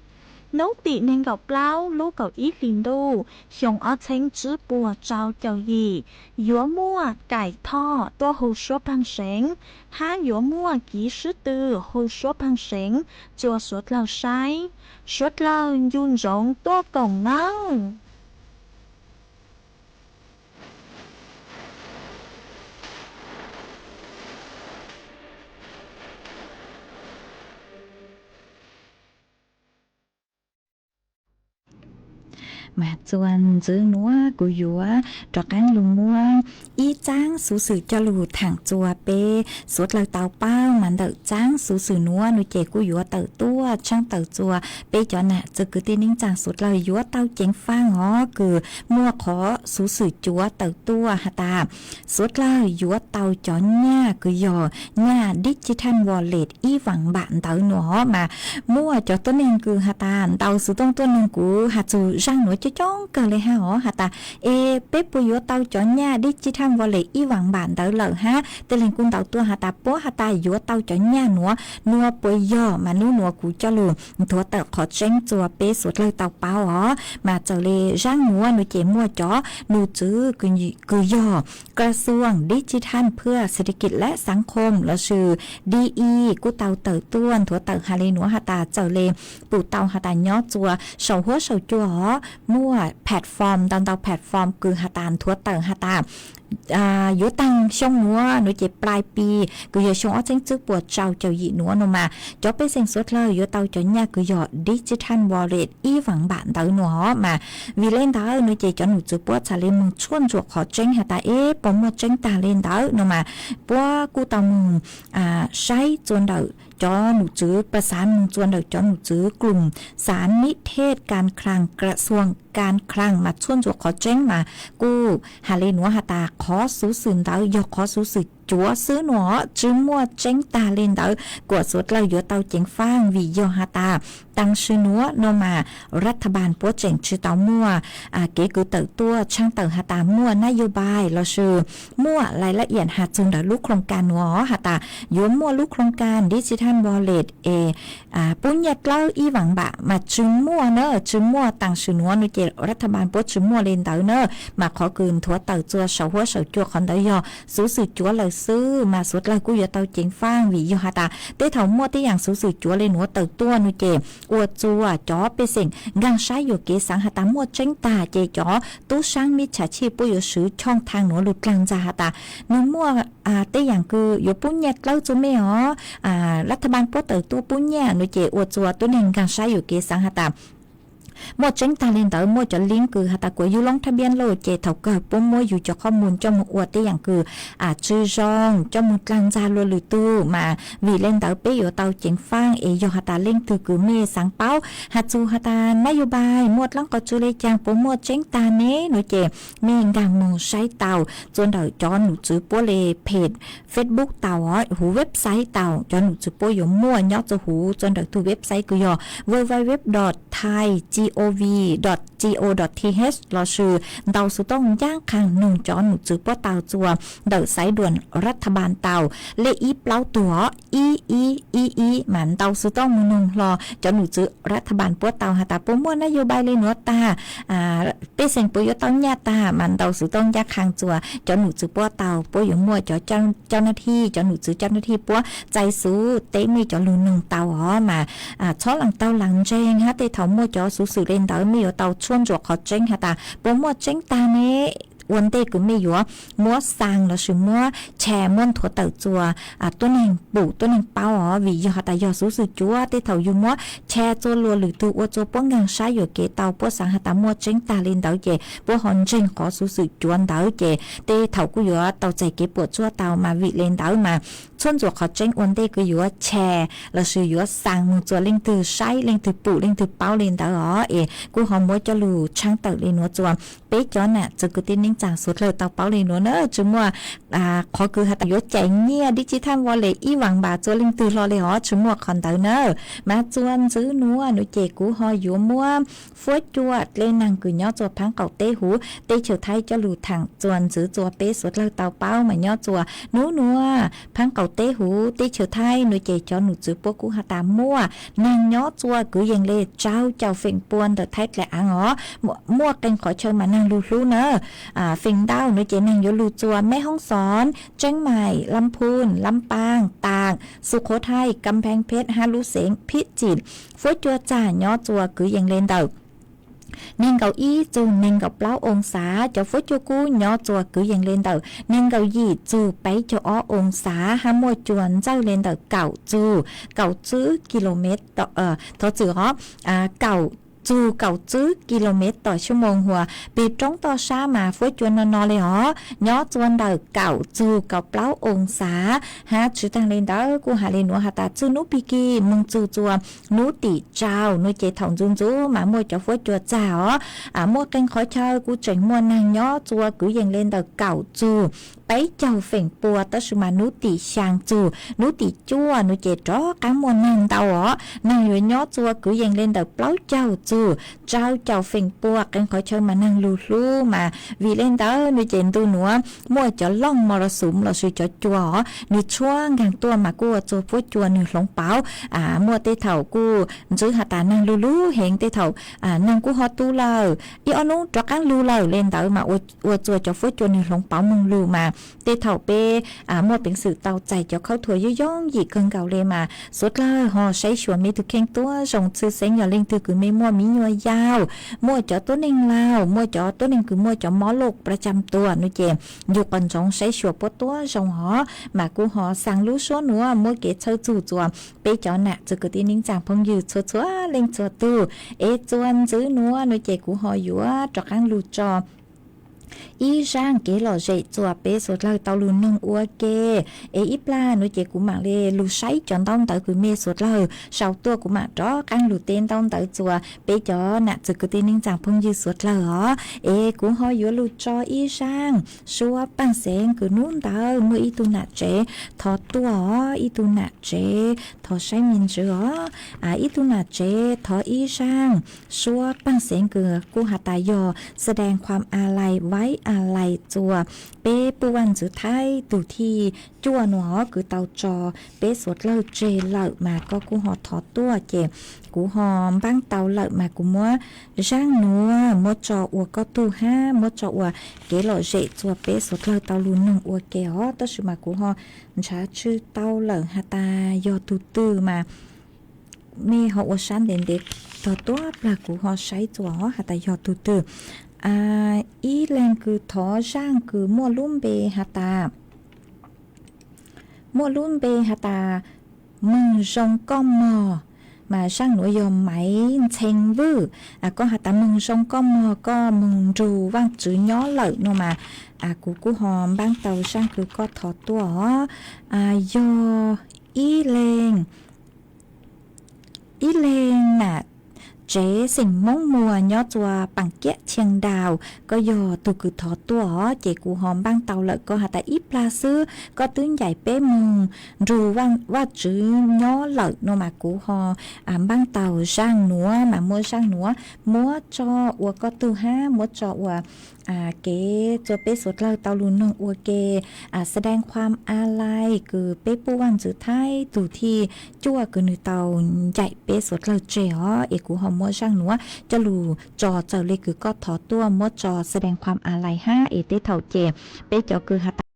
Hnub tim neeg nkaum plaub lub kaum ib hlis ntuj xyoo ob txheeb tswb puas rau caum yim, yuav muaj Kaim Thoj tuaj hu suab phaaj seev, hab yuav muaj Kiv Swb Tw hu suab phaaj seev, txua suav dlawg saib. Suav dlawg ncu ntsoov tuaj koom nawb. Mas txua ntxiv nuav kuv yuav rov qaab lug muab ib txaab xuv xwm coj lug thaam txua peb suav dlawg tau paub. Mas ntawm txaab xuv xwm nuav nua ces kuj yuav tawm tuaj tshaab tawm txua peb cov nam txiv kwv tij neej tsaa suav dlawg yuav tau ceev faaj os, kws muaj qhov xuv xwm cuav tawm tuaj has tas suav dlawg yuav tau cov nyaj kws yog nyaj digital wallet ib vaam npam ntawd nua. Mas muaj cov tuab neeg kws has tas ntau xwm tooj tuab neeg, kuv has txug zaaj nuav coob coob kawg le hab os, has tas es peb puas yuav tau cov nyaj digital wallet ib vaam npam ntawd lawm hab? Tej leeg kuj ntau tuaj has tas puab has tas yuav tau cov nyaj nuav, nua puas yog? Mas nub nuav kuv coj lug nthuav tawm qhov tseeb txua peb suav dlawg tau paub os. Mas txawm le zaaj nuav nua ces muaj cov num tswv kws yog กระทรวงดิจิทัลเพื่อเศรษฐกิจและสังคม lossis DE kuj tau tawm tuaj nthuav tawm has le nuav has tas txawm le pum tau has tas nyob txua saum huab saum cua os, muaj platform ntau ntau platform kws has tas nthuav tawm has tas yuav taag xyoo nuav nua ces ปลายปี kws yog xyoo ob txheeb tswb puas rau caum yim nuav nua mas cov pej xeem suav dlawg yuav tau cov nyaj kws yog digital wallet ib vaam npam ntawd nua os. Mas vim le ntawd nua ces cov num tswv puab txhad le moog tshuaj ntsuam qhov tseeb has tas es puas muaj tseeb taag le ntawd nua mas puab kuj tau moog saib txua ntawm cov num tswv, pab xaav moog txua ntawm cov num tswv กลุ่มสารนิเทศการคลัง กระทรวงการคลัง mas tshuaj ntsuam qhov tseeb mas kuj has le nuav has tas qhov xuv xwm ntawd yog qhov xuv xwm cuav xwb nua, tsi muaj tseeb taag le ntawd kuas suav dlawg yuav tau ceev faaj vim yog has tas taag sim nuav nua mas รัฐบาล puab tseem tsi tau muaj kev kws tawm tuaj tshaab tawm has tas muaj นโยบาย lossis muaj รายละเอียด has txug ntawm lub โครงการ nuav has tas yuav muaj lub โครงการ digital wallet es pub nyaj dlawb ib vaam npam mas tsi muaj na, tsi muaj taag sim nuav nua ces รัฐบาล puab tsi muaj le ntawd na. Mas qhov kws nthuav tawm txua saum huab saum cua qhov ntawd yog xuv xwm cuav lawm xwb mas suav dlawg kuj yuav tau ceev faaj vim yog has tas tej thaum muaj tej yaam xuv xwm cuav le nuav tawm tuaj nua ces ua txua cov pej xeem nkaag saib yuam kev xaav has tas muaj tseeb taag ces cov tub saab มิจฉาชีพ puab yuav swv ช่องทาง nuav lug dlaag ntxag has tas nwg muaj tej yaam kws yuav pub nyaj dlawb txua mej os, รัฐบาล puab tawm tuaj pub nyaj nua ces ua txua tuab neeg nkaag saib yuam kev xaav has tas muaj tseeb taag le ntawd, muaj cov ลิงก์ kws has tas kuas yug ลงทะเบียน lawm ces thaum kawg puab muab yug cov ข้อมูล coj moog ua tej yaam kws tsi zoo, coj moog dlaag ntxag luag lwm tug mas vim le ntawd peb yuav tau ceev faaj es yog has tas leej twg kws mej xaav paub has txug has tas นโยบาย muaj dlaab qhov tsua le caag, puas muaj tseeb taag ne nua ces mej nkaag moog saib tau txua ntawm cov num tswv puab le page Facebook tau, huv website tau, cov num tswv puab yuav muaj nyob txua huv txua ntawm tug website kws yog www.thaig.gov.tw. o v dot co dot th lossis ntau xov tooj ncaj qha nug cov nom tswv puab tau txuas ntawm xaiv duam rab tha npas tau lej ib plaub tuag ib ib ib ib mas ntau xov tooj mus nug hlo cov nom tswv rab tha npas puab tau has tas puas muaj nab yog npai le nuav tag, pej xeem puas yuav tau nyaj tag mas ntau xov tooj ncaj qha txuas cov nom tswv puab tau puab yuav muaj cov cau na thij, cov nom tswv cau na thij puab txais xuv teb mej cov lug nug tau os mas txhob lees taug lees ntseeg hab tej thaum muaj cov xuv xwm le ntawd mej yuav tau tshuaj ntsuam qhov tseeb has tas puas muaj tseeb tag ne. Ua ntej kws mej yuav muab xaa lossis muab tshas muab nthuav tawm txuas tuab neeg pum tuab neeg paub os vim yog has tas yog xuv xwm cuav tej thaum yug muab tshas txuas luas lwm tug ua txuas puab nkaag saib yuam kev tau puab xaav has tas muaj tseeb tag le ntawd ces puab ho ntseeg qhov xuv xwm cuav ntawd ces tej thaum kuj yuav tau txais kev puam tsuaj tau mas vim le ntawd mas tshuaj ntsuam qhov tseeb ua ntej kws yuav tshas lossis yuav xaa moog txuas leej twg saib leej twg pum leej twg paub le ntawd os es kuj ho muab coj lug tshaab tawm le nuav txuas peb cov nam txwv kwv tij neej tsaa suav dlawg tau paub le nuav na. Tsi muaj qhov kws has tas yuav cais nyiaj dib tsi thaj ua le ib vaam npas txuas leej twg hlo le os tsi muaj qhov ntawd na. Mas txuas ntxwv nuav nuav ces kuv ho yuav muab fuab cua dle naag kws nyob txuas phaab qaum teb huv teb chaws Thaib coj lug thaam txuas ntxwv txuas peb suav dlawg tau paub mas nyob txuas nub nuav phaab qaum teb huv teb chaws Thaib nuav ces cov nom tswv puab kuj has tas muaj naag nyob txuas kwv yees le rau caum feem pua ntawm Thaib dlaim aav os. Muaj qee qhov chaw mas naag lug hlub na. Feem ntau nuav ces naag yuav lug txuas Meb Hoob Xoob, Tseeb Maim, Lam Phun, Lam Paaj, Taam, Xu Qhuv Thaij, Kam Pheej Pheb hab lub xeev Phib Tsim. Fuab cua txag nyob txuas kwv yees le ntawm neeg nkaum ib txug neeg nkaum plaub oo xav. Cov fuab cua kub nyob txuas kwv yees le ntawm neeg nkaum yim txug peb caug ob oo xav hab muaj cua ntxawj le ntawm kaum txug kaum tsib kilomev, thov txwm os, kaum txug kaum tsib kilomev tom xuab moos huas peg roob toj sab mas fuab cua no no le os nyob txuas ntawm kaum txug kaum plaub oo xav. Hab tsi taag le ntawd kuj has le nuav has tas txug nub pig kig moog txug txuas nub tim rau nuav ces thaum ntxuv ntxuv mas muaj cov fuab cua txag os. Muaj qee qhov chaw kuj tseem muaj naag nyob txuas kwv yees le ntawm kaum txug peb caug feem pua tab sis mas nub tim xyaa txug nub tim cuaj nuav ces rov qaab muaj naag ntau os. Naag yuav nyob txuas kwv yees le ntawm plaub caug txug rau caum feem pua qee qhov chaw mas naag lug hlub mas vim le ntawd nuav ces ntu nuav muaj cov looj mos los xum lossis cov cua os nwg tshuab nkaag tuaj mas kuj ua txuas fuab cua nwg hloov pauv. Muaj tej thaum kuj ntxwv has tas naag lug lug heev tej thaum naag kuj ho tu lawm ib ob nub rov qaab lug lawm le ntawd mas ua txuas cov fuab cua nwg hloov pauv moog lug mas tej thaum peb muaj peev xwm tau txais cov khaub thuas yooj yooj yim kawg nkaus le mas suav dlawg ho saib xyuas mej tug kheej tuab zoo tshwj xeeb yog leej twg kws mej muaj miv nyuas yaus, muaj cov tuab neeg laug, muaj cov tuab neeg kws muaj cov mob loj pra cam tuag nuav ces yug qhov ntsoov saib xyuas puab tuab zoo os mas kuj ho xaa lub suab nuav muab kev txhawj txug txuas peb cov nam txwv kwv tij neej tsaa phooj ywg txhua txhua leej txhua tug. Es txuas ntxwv nuav nuav ces kuv ho yuav rov qaab lug tso ib zaaj kev lom zem txuas peb suav dlawg tau lug noog ua ke. Es ib plag nuav ces kuv maam le lug saib cov ntaub ntawv kws mej suav dlawg sau tuaj kuv maam rov qaab lug teb ntaub ntawv txuas peb cov nam txwv kwv tij neej tsaa phooj ywg suav dlawg os. Es kuv ho yuav lug tso ib zaaj suab paaj xeev kws nub ntawd muaj ib tug nam tsev thov tuaj os, ib tug nam tsev thov saib me ntsis os. Ib tug nam tsev thov ib zaaj suab paaj xeev kws kuj has tas yog แสดงความอาลัย ไว้อาลัย txuas peb puj vaj ntxwv Thaib tug thij cuaj nuav kws tau tso peb suav dlawg tseg lawm mas koj kuj ho thov tuaj ces kuv ho npaab tau lawm mas kuv muab zaaj nuav muab tso ua koj tug hab muab tso ua kev lom zem txuas peb suav dlawg tau lug noog ua ke os. Tab sis mas kuv ho ntshav tsi tau lawm has tas yog tug twg mas mej ho ua sab ntev ntev tog tuab plag kuv ho saib txuas os has tas yog tug twg. Ib leeg kws thov zaaj kws muaj lub npe has tas muaj lub npe has tas Moog Zoo Koj Mog, mas zaaj nuav yog Maiv Ntxhee Vwj. Koj has tas Moog Zoo Koj Mog, koj moog nrug Vaajtswv nyob lawm no mas kuv kuj ho npaab tau zaaj kws koj thov tuaj os. Yog ib leeg, ib leeg nam tsev xeem Hmoob Muas nyob txua Paam Kiab Chiang Dau, koj yog tug kws thov tuaj os, ces kuv ho npaab tau lawm koj has tas ib plag xwb koj twb ncaim peb moog nrug Vaajtswv nyob lawm no mas kuv ho npaab tau zaaj nuav, mas muab zaaj nuav muab tso ua koj tug hab muab tso ua kev txua peb suav dlawg tau lug noog ua ke แสดงความอาลัย kws peb puj Vaajtswv Thaib tug thib cuaj kws nwg tau ncaim peb suav dlawg tseg os, es kuv ho muab zaaj nuav coj lug tso txawm le kws koj thov tuaj muab tso แสดงความอาลัย hab es tej thaum ces peb cov kws has tas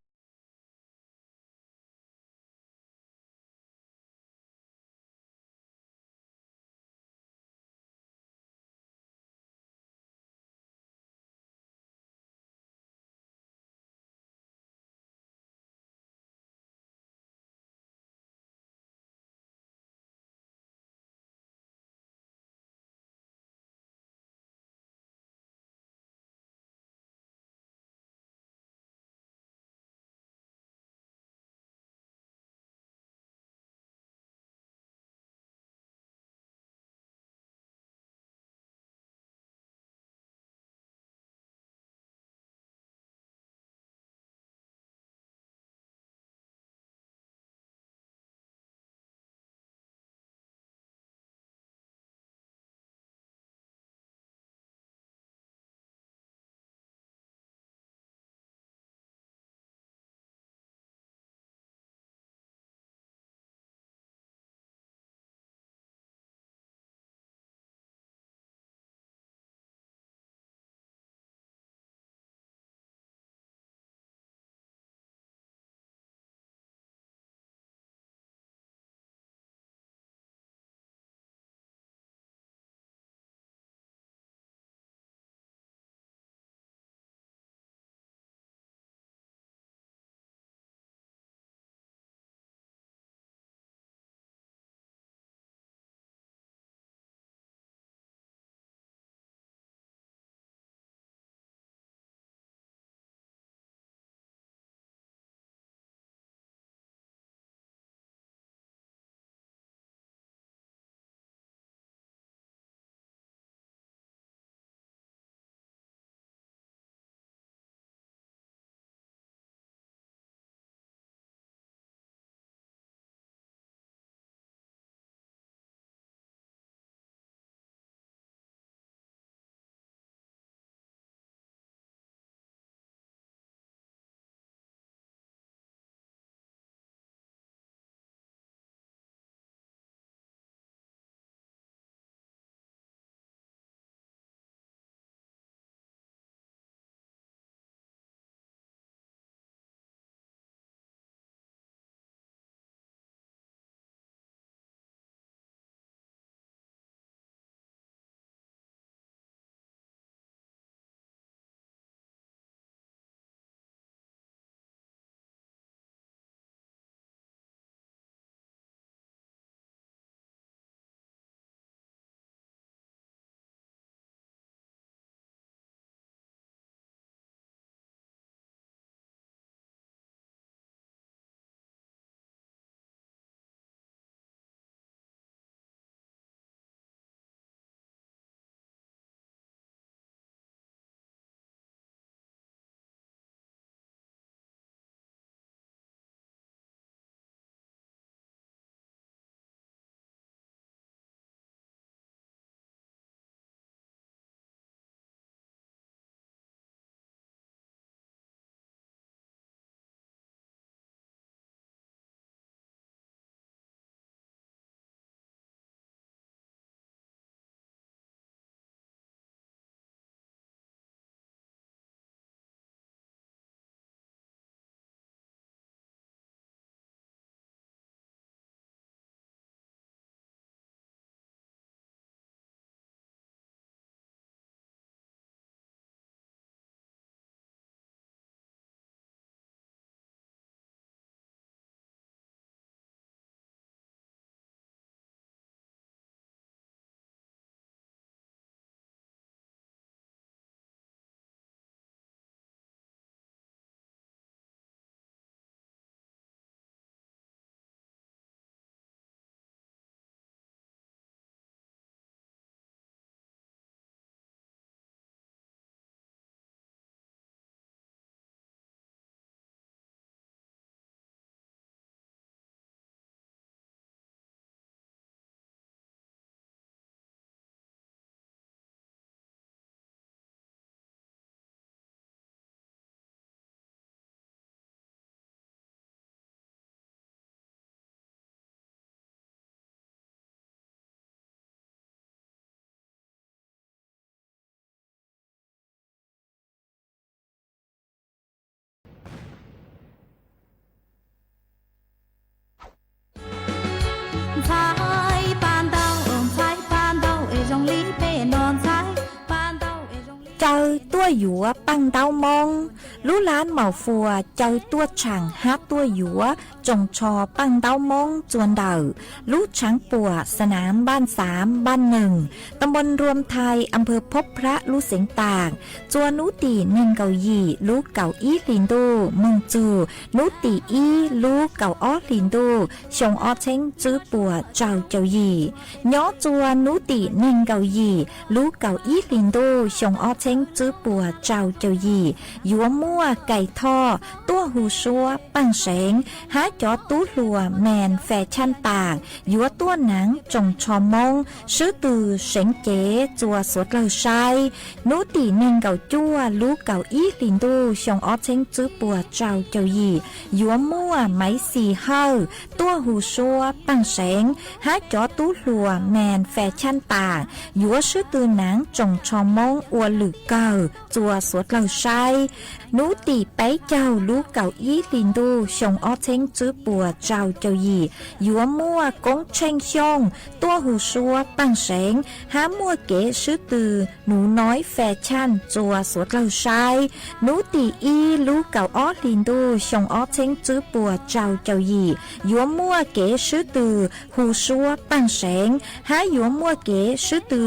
Tuaj yuav paj ntaub Moob. Lub lab Maus Fuas caw tuaj tshaam hab tuaj yuav tsoos tsho paj ntaub Moob txua ntawm lub tshaav puam Sanaam Npaj Xaav Npaj Nees, ta npoo Nruam Thais, am phawv Phob Phrab lub xeev Taam, txua nub tim neeg nkaum yim lub kaum ib hlis ntuj moog txug nub tim ib lub kaum ob hlis ntuj xyoo ob txheeb tswb puas rau caum yim. Nyob txua nub tim neeg nkaum yim lub kaum ib hlis ntuj xyoo ob txheeb tswb puas rau caum yim yuav muaj Kais Thoj tuaj hu suab Paaj Seev hab cov tub hluas Mees Fes Chaj Taam yuav tuaj naav tsoos tsho Moob swb tw seev cev txua suav dlawg saib. Nub tim neeg nkaum cuaj lub kaum ib hlis ntuj xyoo ob txheeb tswb puas rau caum yim yuav muaj Maiv Xis Hawj tuaj hu suab Paaj Seev hab cov tub hluas Mees Fes Chaj Taam yuav swb tw naav tsoos tsho Moob ua lwm kawg txua suav dlawg saib. Nub tim peb caug lub kaum ib hlis ntuj xyoo ob txheeb tswb puas rau caum yim yuav muaj Koob Tsheej Xyooj tuaj hu suab Paaj Seev hab muaj kev swb tw Nuv Noib Fes Chaj txua suav dlawg saib. Nub tim ib lub kaum ob hlis ntuj xyoo ob txheeb tswb puas rau caum yim yuav muaj kev swb tw hu suab Paaj Seev hab yuav muaj kev swb tw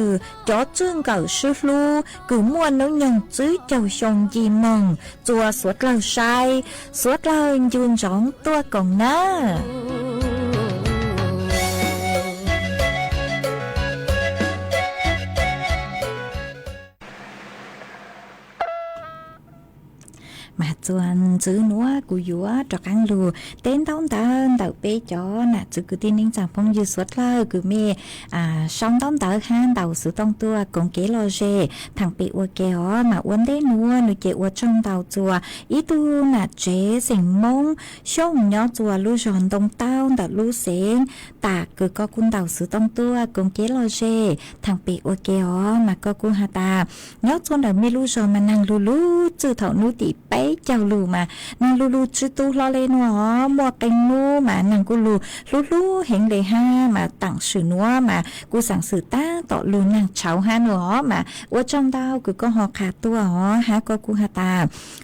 cov tswj nkawm swb hlub kws muaj noob nyoog tswb caug xyoo nci moog txua suav dlawg saib. Suav dlawg ncu ntsoov tuaj koom nab. Mas txuas ntxiv nuav kuv yuav rov qaab lug teb ntaub ntawv ntawm peb cov nam txiv kwv tij neej tsaa phooj ywg suav dlawg kws mej sau ntaub ntawv hab ntaus xuv tooj tuaj koom kev lom zem thaam pem ua ke os. Mas ua ntej nuav nwg ces ua tsaug ntau txuas ib tug nam tsev xeem Moob Xyooj nyob txuas lub zog Ntoo Taub ntawm lub xeev Taam kws koj kuj ntaus xuv tooj tuaj koom kev lom zem thaam pem ua ke os. Mas koj kuj has tas nyob txuas ntawm mej lub zog mas naag lug lug txwj thaum nub tim peb caug lug mas naag lug lug tsw tu hlo le nuav os. Muaj qee nub mas naag kuj lug hlub hlub heev le hab mas taam sim nuav mas kuj xaam xwm taab tom lug naag tshauv hab nuav os. Mas ua tsaug ntau kws koj ho qha tuaj os hab koj kuj has tas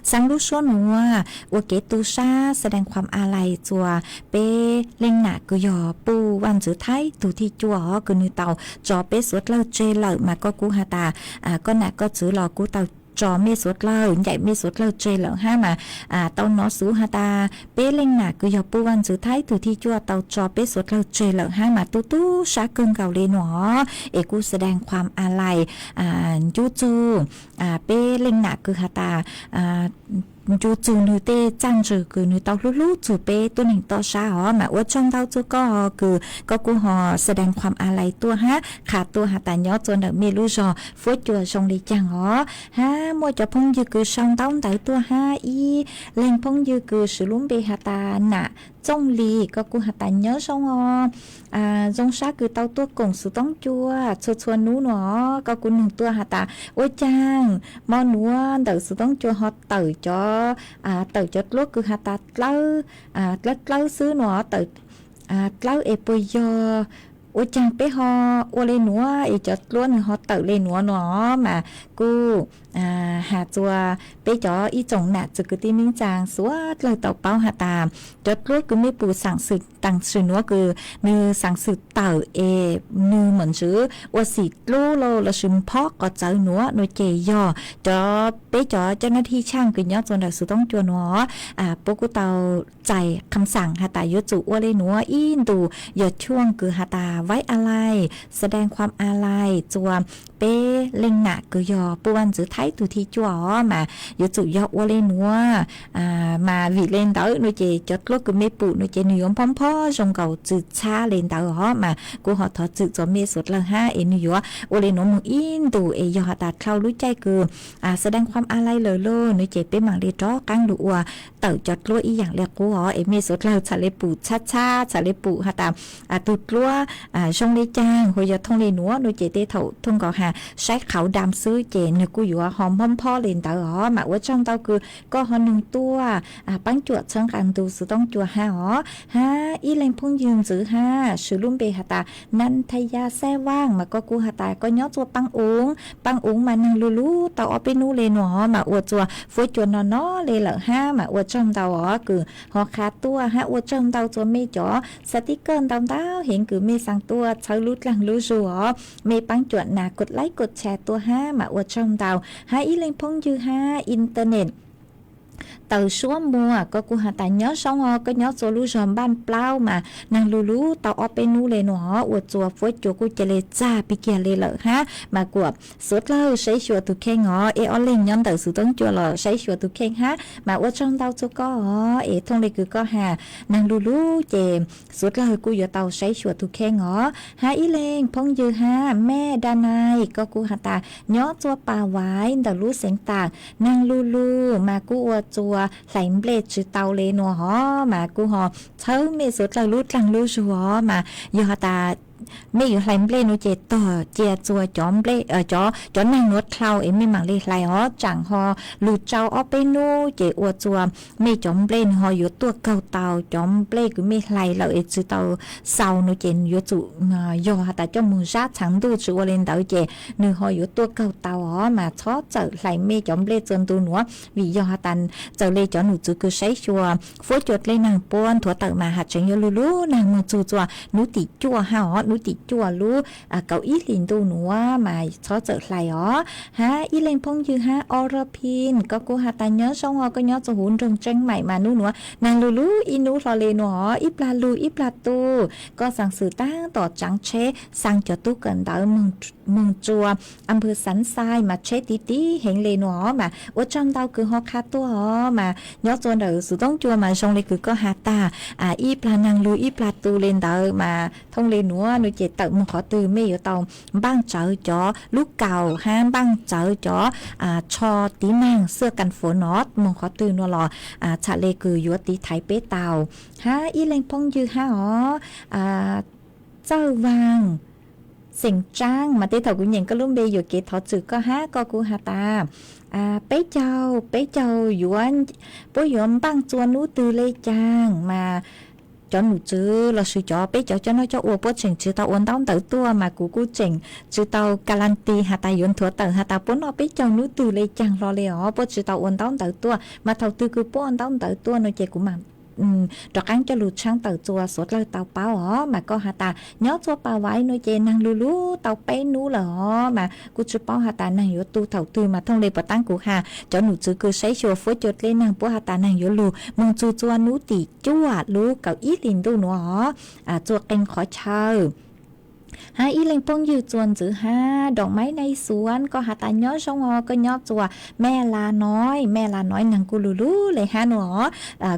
xaa lub suab nuav ua kev tu sab แสดงความอาลัย txuas peb leej nam kws yog Puj Vaj Ntxwv Thaib tug thij cuaj os kws nwg tau tso peb suav dlawg tseg lawm. Mas koj kuj has tas koj nam koj txwv los kuj tau tso mej suav dlawg ncaim mej suav dlawg tseg lawm hab mas tau nov xuv has tas peb leej nam kws yog Puj Vaj Ntxwv Thaib tug thij cuaj tau tso peb suav dlawg tseg lawm hab mas tu tu sab kawg nkaus le nuav os. Es kuj แสดงความอาลัย ncu txug peb leej nam kws has tas ncu txug nwg tej txaj ntswg kws nwg tau hlub hlub txug peb tuab neeg toj sab os. Mas ua tsaug ntau txug koj kws koj kuj ho แสดงความอาลัย tuaj hab qha tuaj has tas nyob txuas ntawm mej lub zog fuab cua zoo le caag os. Hab muaj cov phooj ywg kws sau ntaub ntawv tuaj hab ib leeg phooj ywg kws swv lub npe has tas nam Txooj Lis, koj kuj has tas nyob zoo os. Zoo sab kws tau tuaj koom xuv toob cua txhua txhua nub nuav os. Koj kuj nug tuaj has tas ua caag mo nuav ntawm xuv toob cua ho tawm cov, tawm cov dluab kws has tas dlawb, dlawb dlawb xwb nuav, tawm dlawb es puas yog ua caag peb ho ua le nuav es cov dluab nwg ho tawm le nuav nuav os. Mas kuj has txuas peb cov ib tsoom nam txiv kwv tij neej tsaa suav dlawg tau paub has tas cov dluab kws mej pum xaam xwm taam sim nuav kws nwg xaam xwm tawm es nwg mam ntswv ua xim dlub lauj lossis phob qos txawv nuav no ces yog cov, peb cov coj nab thij tshaaj kws nyob txuas ntawm xuv toob cua nuav os. Puab kuj tau txais kham xaam has tas yuav tsum ua le nuav ib ntus yog tshuaj kws has tas ไว้อาลัย แสดงความอาลัย txuas peb leej nam kws yog Puj Vaj Ntxwv Thaib tug thij cuaj os. Mas yuav tsum yog ua le nuav, mas vim le ntawd no ces cov dluab kws mej pum no ces nwg yuav phob phob zoo nkaus txwm txhab le ntawd os. Mas kuj ho thov txwm txuas mej suav dlawg hab es nwg yuav ua le nuav moog ib ntus es yog has tas dhau lub caij kws แสดงความอาลัย lawm lauj no ces peb maam le rov qaab lug ua tawm cov dluab ib yaam le qub os. Es mej suav dlawg txhad le pum txhab txhab, txhad le pum has tas tug dluab zoo le caag, hu yog thooj le nuav nuav ces tej thaum thooj nkaus has saib qhauv dam xwb ces nwg kuj yuav ho mob nphob le ntawd os. Mas ua tsaug ntau kws koj ho noog tuaj paab cuam txhawb nqaa ntu xuv toob cua hab os. Hab ib leeg phooj ywg ntxiv hab, swv lub npe has tas Nan Thas Yas Xab Vaaj, mas koj kuj has tas koj nyob txua Paab Uv. Paab Uv mas naag lug lug tau ob peb nub le nuav os, mas ua txua fuab cua no no le lawm hab, mas ua tsaug ntau os kws ho qha tuaj hab ua tsaug ntau txua mej cov xav tib kawj ntau ntau heev kws mej xaa tuaj txhawb lub dlaag lub zug os. Mej paab cuam nas kod laib kod tshare tuaj hab, mas ua tsaug ntau. Hab ib leeg phooj ywg hab internet Taws Suab Muas, koj kuj has tas nyob zoo os, koj nyob txua lub zog Npaaj Plaub mas naag lug lug tau ob peb nub le nuav os, ua txua fuab cua kuj ca le txag pig kiag le lawm hab, mas kuam suav dlawg saib xyuas tug kheej os. Eb ob leeg nyob ntawm xuv toob cua los saib xyuas tug kheej hab, mas ua tsaug ntau txua koj os. Es thooj le kws koj has naag lug lug ces suav dlawg kuj yuav tau saib xyuas tug kheej os. Hab ib leeg phooj ywg hab, Mej Da Nai, koj kuj has tas nyob txua Pas Vaiv ntawm lub xeev Tam, naag lug lug mas kuj ua txua hlais nplej tsi tau le nuav os, mas kuj ho txhawb mej suav dlawg lub dlaag lub zug os. Mas yog has tas mej yuav hlais nplej nuav ces tog cia txua cov, cov naag nuav dlhau es mej maam le hlais os. Tsaam ho lug tsau ob peb nub ces ua txua mej cov nplej nwg ho yuav tuaj kaug tau cov nplej kws mej hlais lawm es tsi tau xaus nuav ces yuav tsum yog has tas coj moog zab txhaav ntuj tsi ua le ntawd ces nwg ho yuav tuaj kaug tau os. Mas txhob txawm hlais mej cov nplej txua ntu nuav, vim yog has tas txawm le cov num tswv kws saib xyuas fuab cua dlej naag puab nthuav tawm mas has tseev yuav lug lug naag moog txug txua nub tim cuaj hab os, nub tim cuaj lub kaum ib hlis ntuj nuav mas txhob txawm hlais os. Hab ib leeg phooj ywg hab, Ora Pin, koj kuj has tas nyob zoo os, koj nyob txua huv nroog Tseeb Maim mas nub nuav naag lug lug ib nub hlo le nuav os, ib plag lug ib plag tu. Koj xaa xwm taab tom tsaav tsheb xaa cov tub kawm ntawv moog tsua Amphaw Xaav Xais mas tsheb tiv tiv heev le nuav os, mas ua tsaug ntau kws ho qha tuaj os. Mas nyob txua ntawm xuv toob cua mas zoo le kws koj has tag, ib plag naag lug ib plag tu le ntawd mas thooj le nuav nuav ces tawm moog qhov twg mej yuav tau npaaj tsawv cov lub kaus hab npaaj tsawv cov tsho tiv naag xwb kas fuv no, moog qhov twg nuav los txhad le kws yuav tiv thaiv peb tau. Hab ib leeg phooj ywg hab os, Txawj Vaag xeem Tsaab, mas tej thaum kuv nyeem koj lub npe yuam kev thov txim koj hab, koj kuj has tas peb caug, peb caug yuav, puab yuav npaaj txua nub twg le caag mas cov num tswv lossis cov peb cov coj noj coj ua puab tseem tsi tau ua ntaub ntawv tuaj, mas kuv kuj tseem tsi tau guarantee has tas yuav nthuav tawm has tas puab noj peb caug nub twg le caag hlo le os, puab tsi tau ua ntaub ntawv tuaj. Mas thaum twg kws puab ua ntaub ntawv tuaj nuav ces kuv maam rov qaab coj lug tshaab tawm txua suav dlawg tau paub os. Mas koj has tas nyob txua Pas Vaiv nuav ces naag lug lug tau peb nub lawm os, mas kuj tsi paub has tas naag yuav tu thaum twg. Mas thooj le puav taab kuv has cov num tswv kws saib xyuas fuab cua dlej naag puab has tas naag yuav lug moog txug txua nub tim cuaj lub kaum ib hlis ntuj nuav os, txua qee qhov chaw. Hab ib leeg phooj ywg txua ntxiv hab, Doom Maib Nai Xuav, koj has tas nyob zoo os, koj nyob txua Mej Las Noiv, Mej Las Noiv naag kuj lug lug le hab nuav os,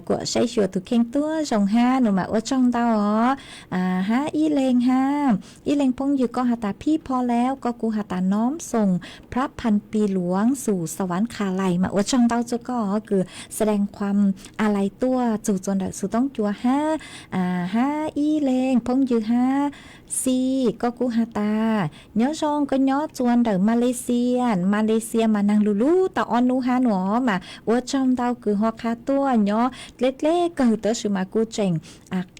kuam saib xyuas tug kheej tuab zoo hab nuav mas ua tsaug ntau os. Hab ib leeg hab, ib leeg phooj ywg koj has tas Phij Pho Lauv, koj kuj has tasน้อมส่งพระพันปีหลวงสู่สวรรคาลัย mas ua tsaug ntau txug koj kws แสดงความอาลัย tuaj txug txua ntawm xuv toob cua hab. Hab ib leeg phooj ywg hab, Xi, koj kuj has tas nyob zoo, koj nyob txua ntawm Malaysia, Malaysia mas naag lug lug tau ob nub hab nuav os, mas ua tsaug ntau kws ho qha tuaj. Nyob dleb dleb kawg tab sis mas kuj tseem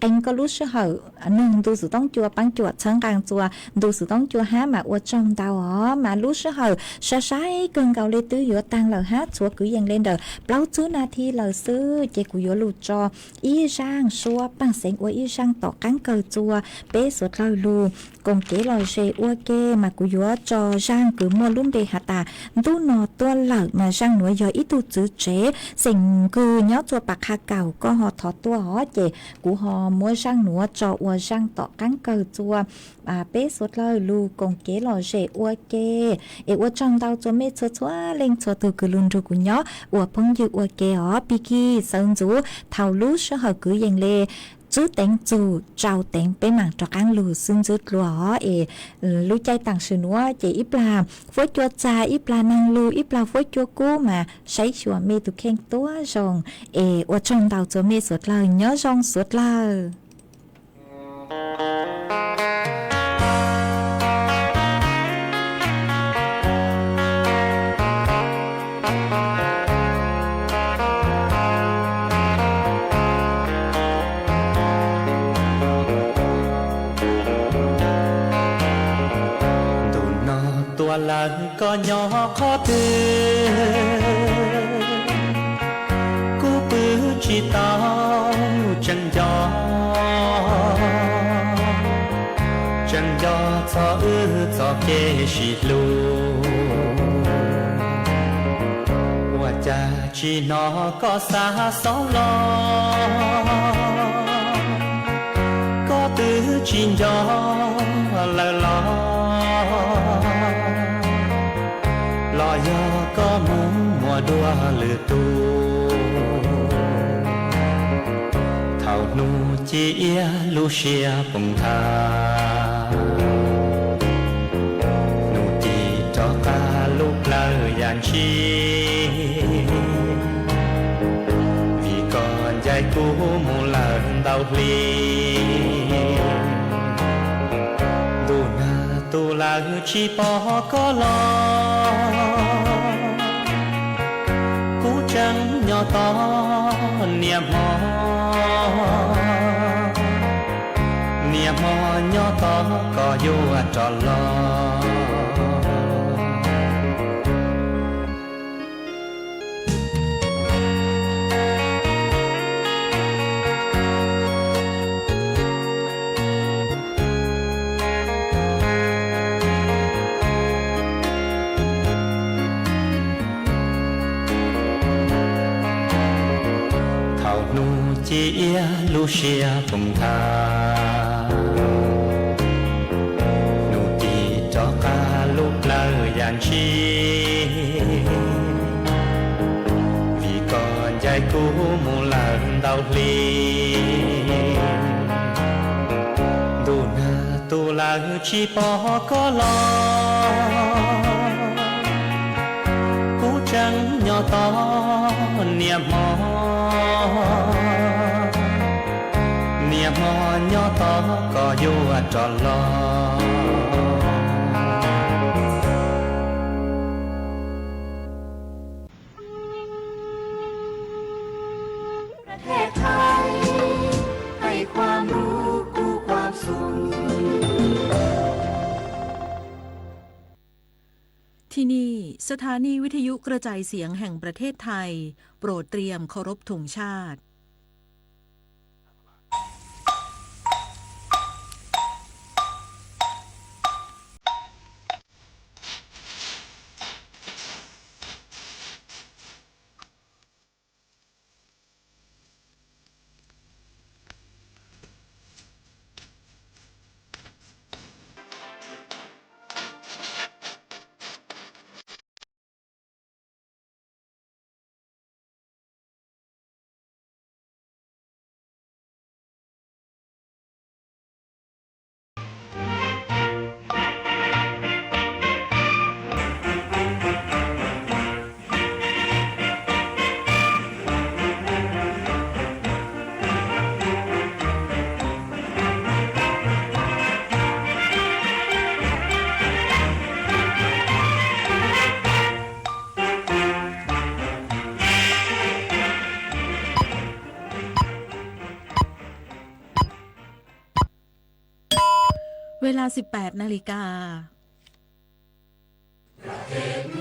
qee koj lub sij hawm noog ntu xuv toob cua, paab cuam txhawb nqaa txua ntu xuv toob cua hab, mas ua tsaug ntau os. Mas lub sij hawm sai sai kawg nkaus le twb yuav taag lawm hab, txhua kwv yees le ntawm plaub tsib nas this lawm xwb ces kuv yuav lug tso ib zaaj suab paaj xeev ua ib zaaj tom qaab kawg txua peb suav dlawg lug koom kev lom zem ua ke. Mas kuv yuav tso zaaj kws muaj lub npe has tas Ntuj No Tuaj Lawm, mas zaaj nuav yog ib tug tswv tsev xeem Kws nyob txua Pas Qha Kaum, koj ho thov tuaj os, ces kuv ho muab zaaj nuav tso ua zaaj tom qaab kawg txua peb suav dlawg lug koom kev lom zem ua ke. Es ua tsaug ntau txua mej txhua txhua leej txhua tug kws lug nrug kuv nyob ua phooj ywg ua ke os. Pig kig sawv ntxuv thaum lub sij hawm kwv yees le txwb teev txug tsau teev peb maam rov qaab lug xwb ntxwb dlua os. Es lub caij taam sim nuav ces ib plag fuab cua txag, ib plag naag lug, ib plag fuab cua kub mas saib xyuas mej tug kheej tuab zoo. Es ua tsaug ntau txug mej suav dlawg, nyob zoo suav dlawg. Ntu no tuaj lawm koj nyob qhov twg? Kuv pw tsis tau, tseem nco, tseem nco txog wb txoj kev sib hlub. Ua cas tsis hnov koj xa xob los? Koj twb tsis nco lawm los? Los yog koj mus muaj dua lwm tus? Thaum hnub ci iab lub siab poob nthav, hnub ci rov qab lub plawv yam ntshis, vim koj ncaim kuv mus lawm ntau hli. Ntuj nag tu lawm tsis pom koj los, kuv tseem nyob tos niaj hmo, niaj hmo nyob tos koj yuav rov los. Thaum hnub ci iab lub siab poob nthav, hnub ci rov qab lub plawv yam ntshis, vim koj ncaim kuv mus lawm ntau hli. Ntuj nag tu lawm tsis pom koj los, kuv tseem nyob tos niaj hmo, niaj hmo nyob tos koj yuav rov los.ที่นี่ สถานีวิทยุกระจายเสียงแห่งประเทศไทย โปรดเตรียมเคารพธงชาติ เวลา สิบแปดนาฬิกา ประเทศไท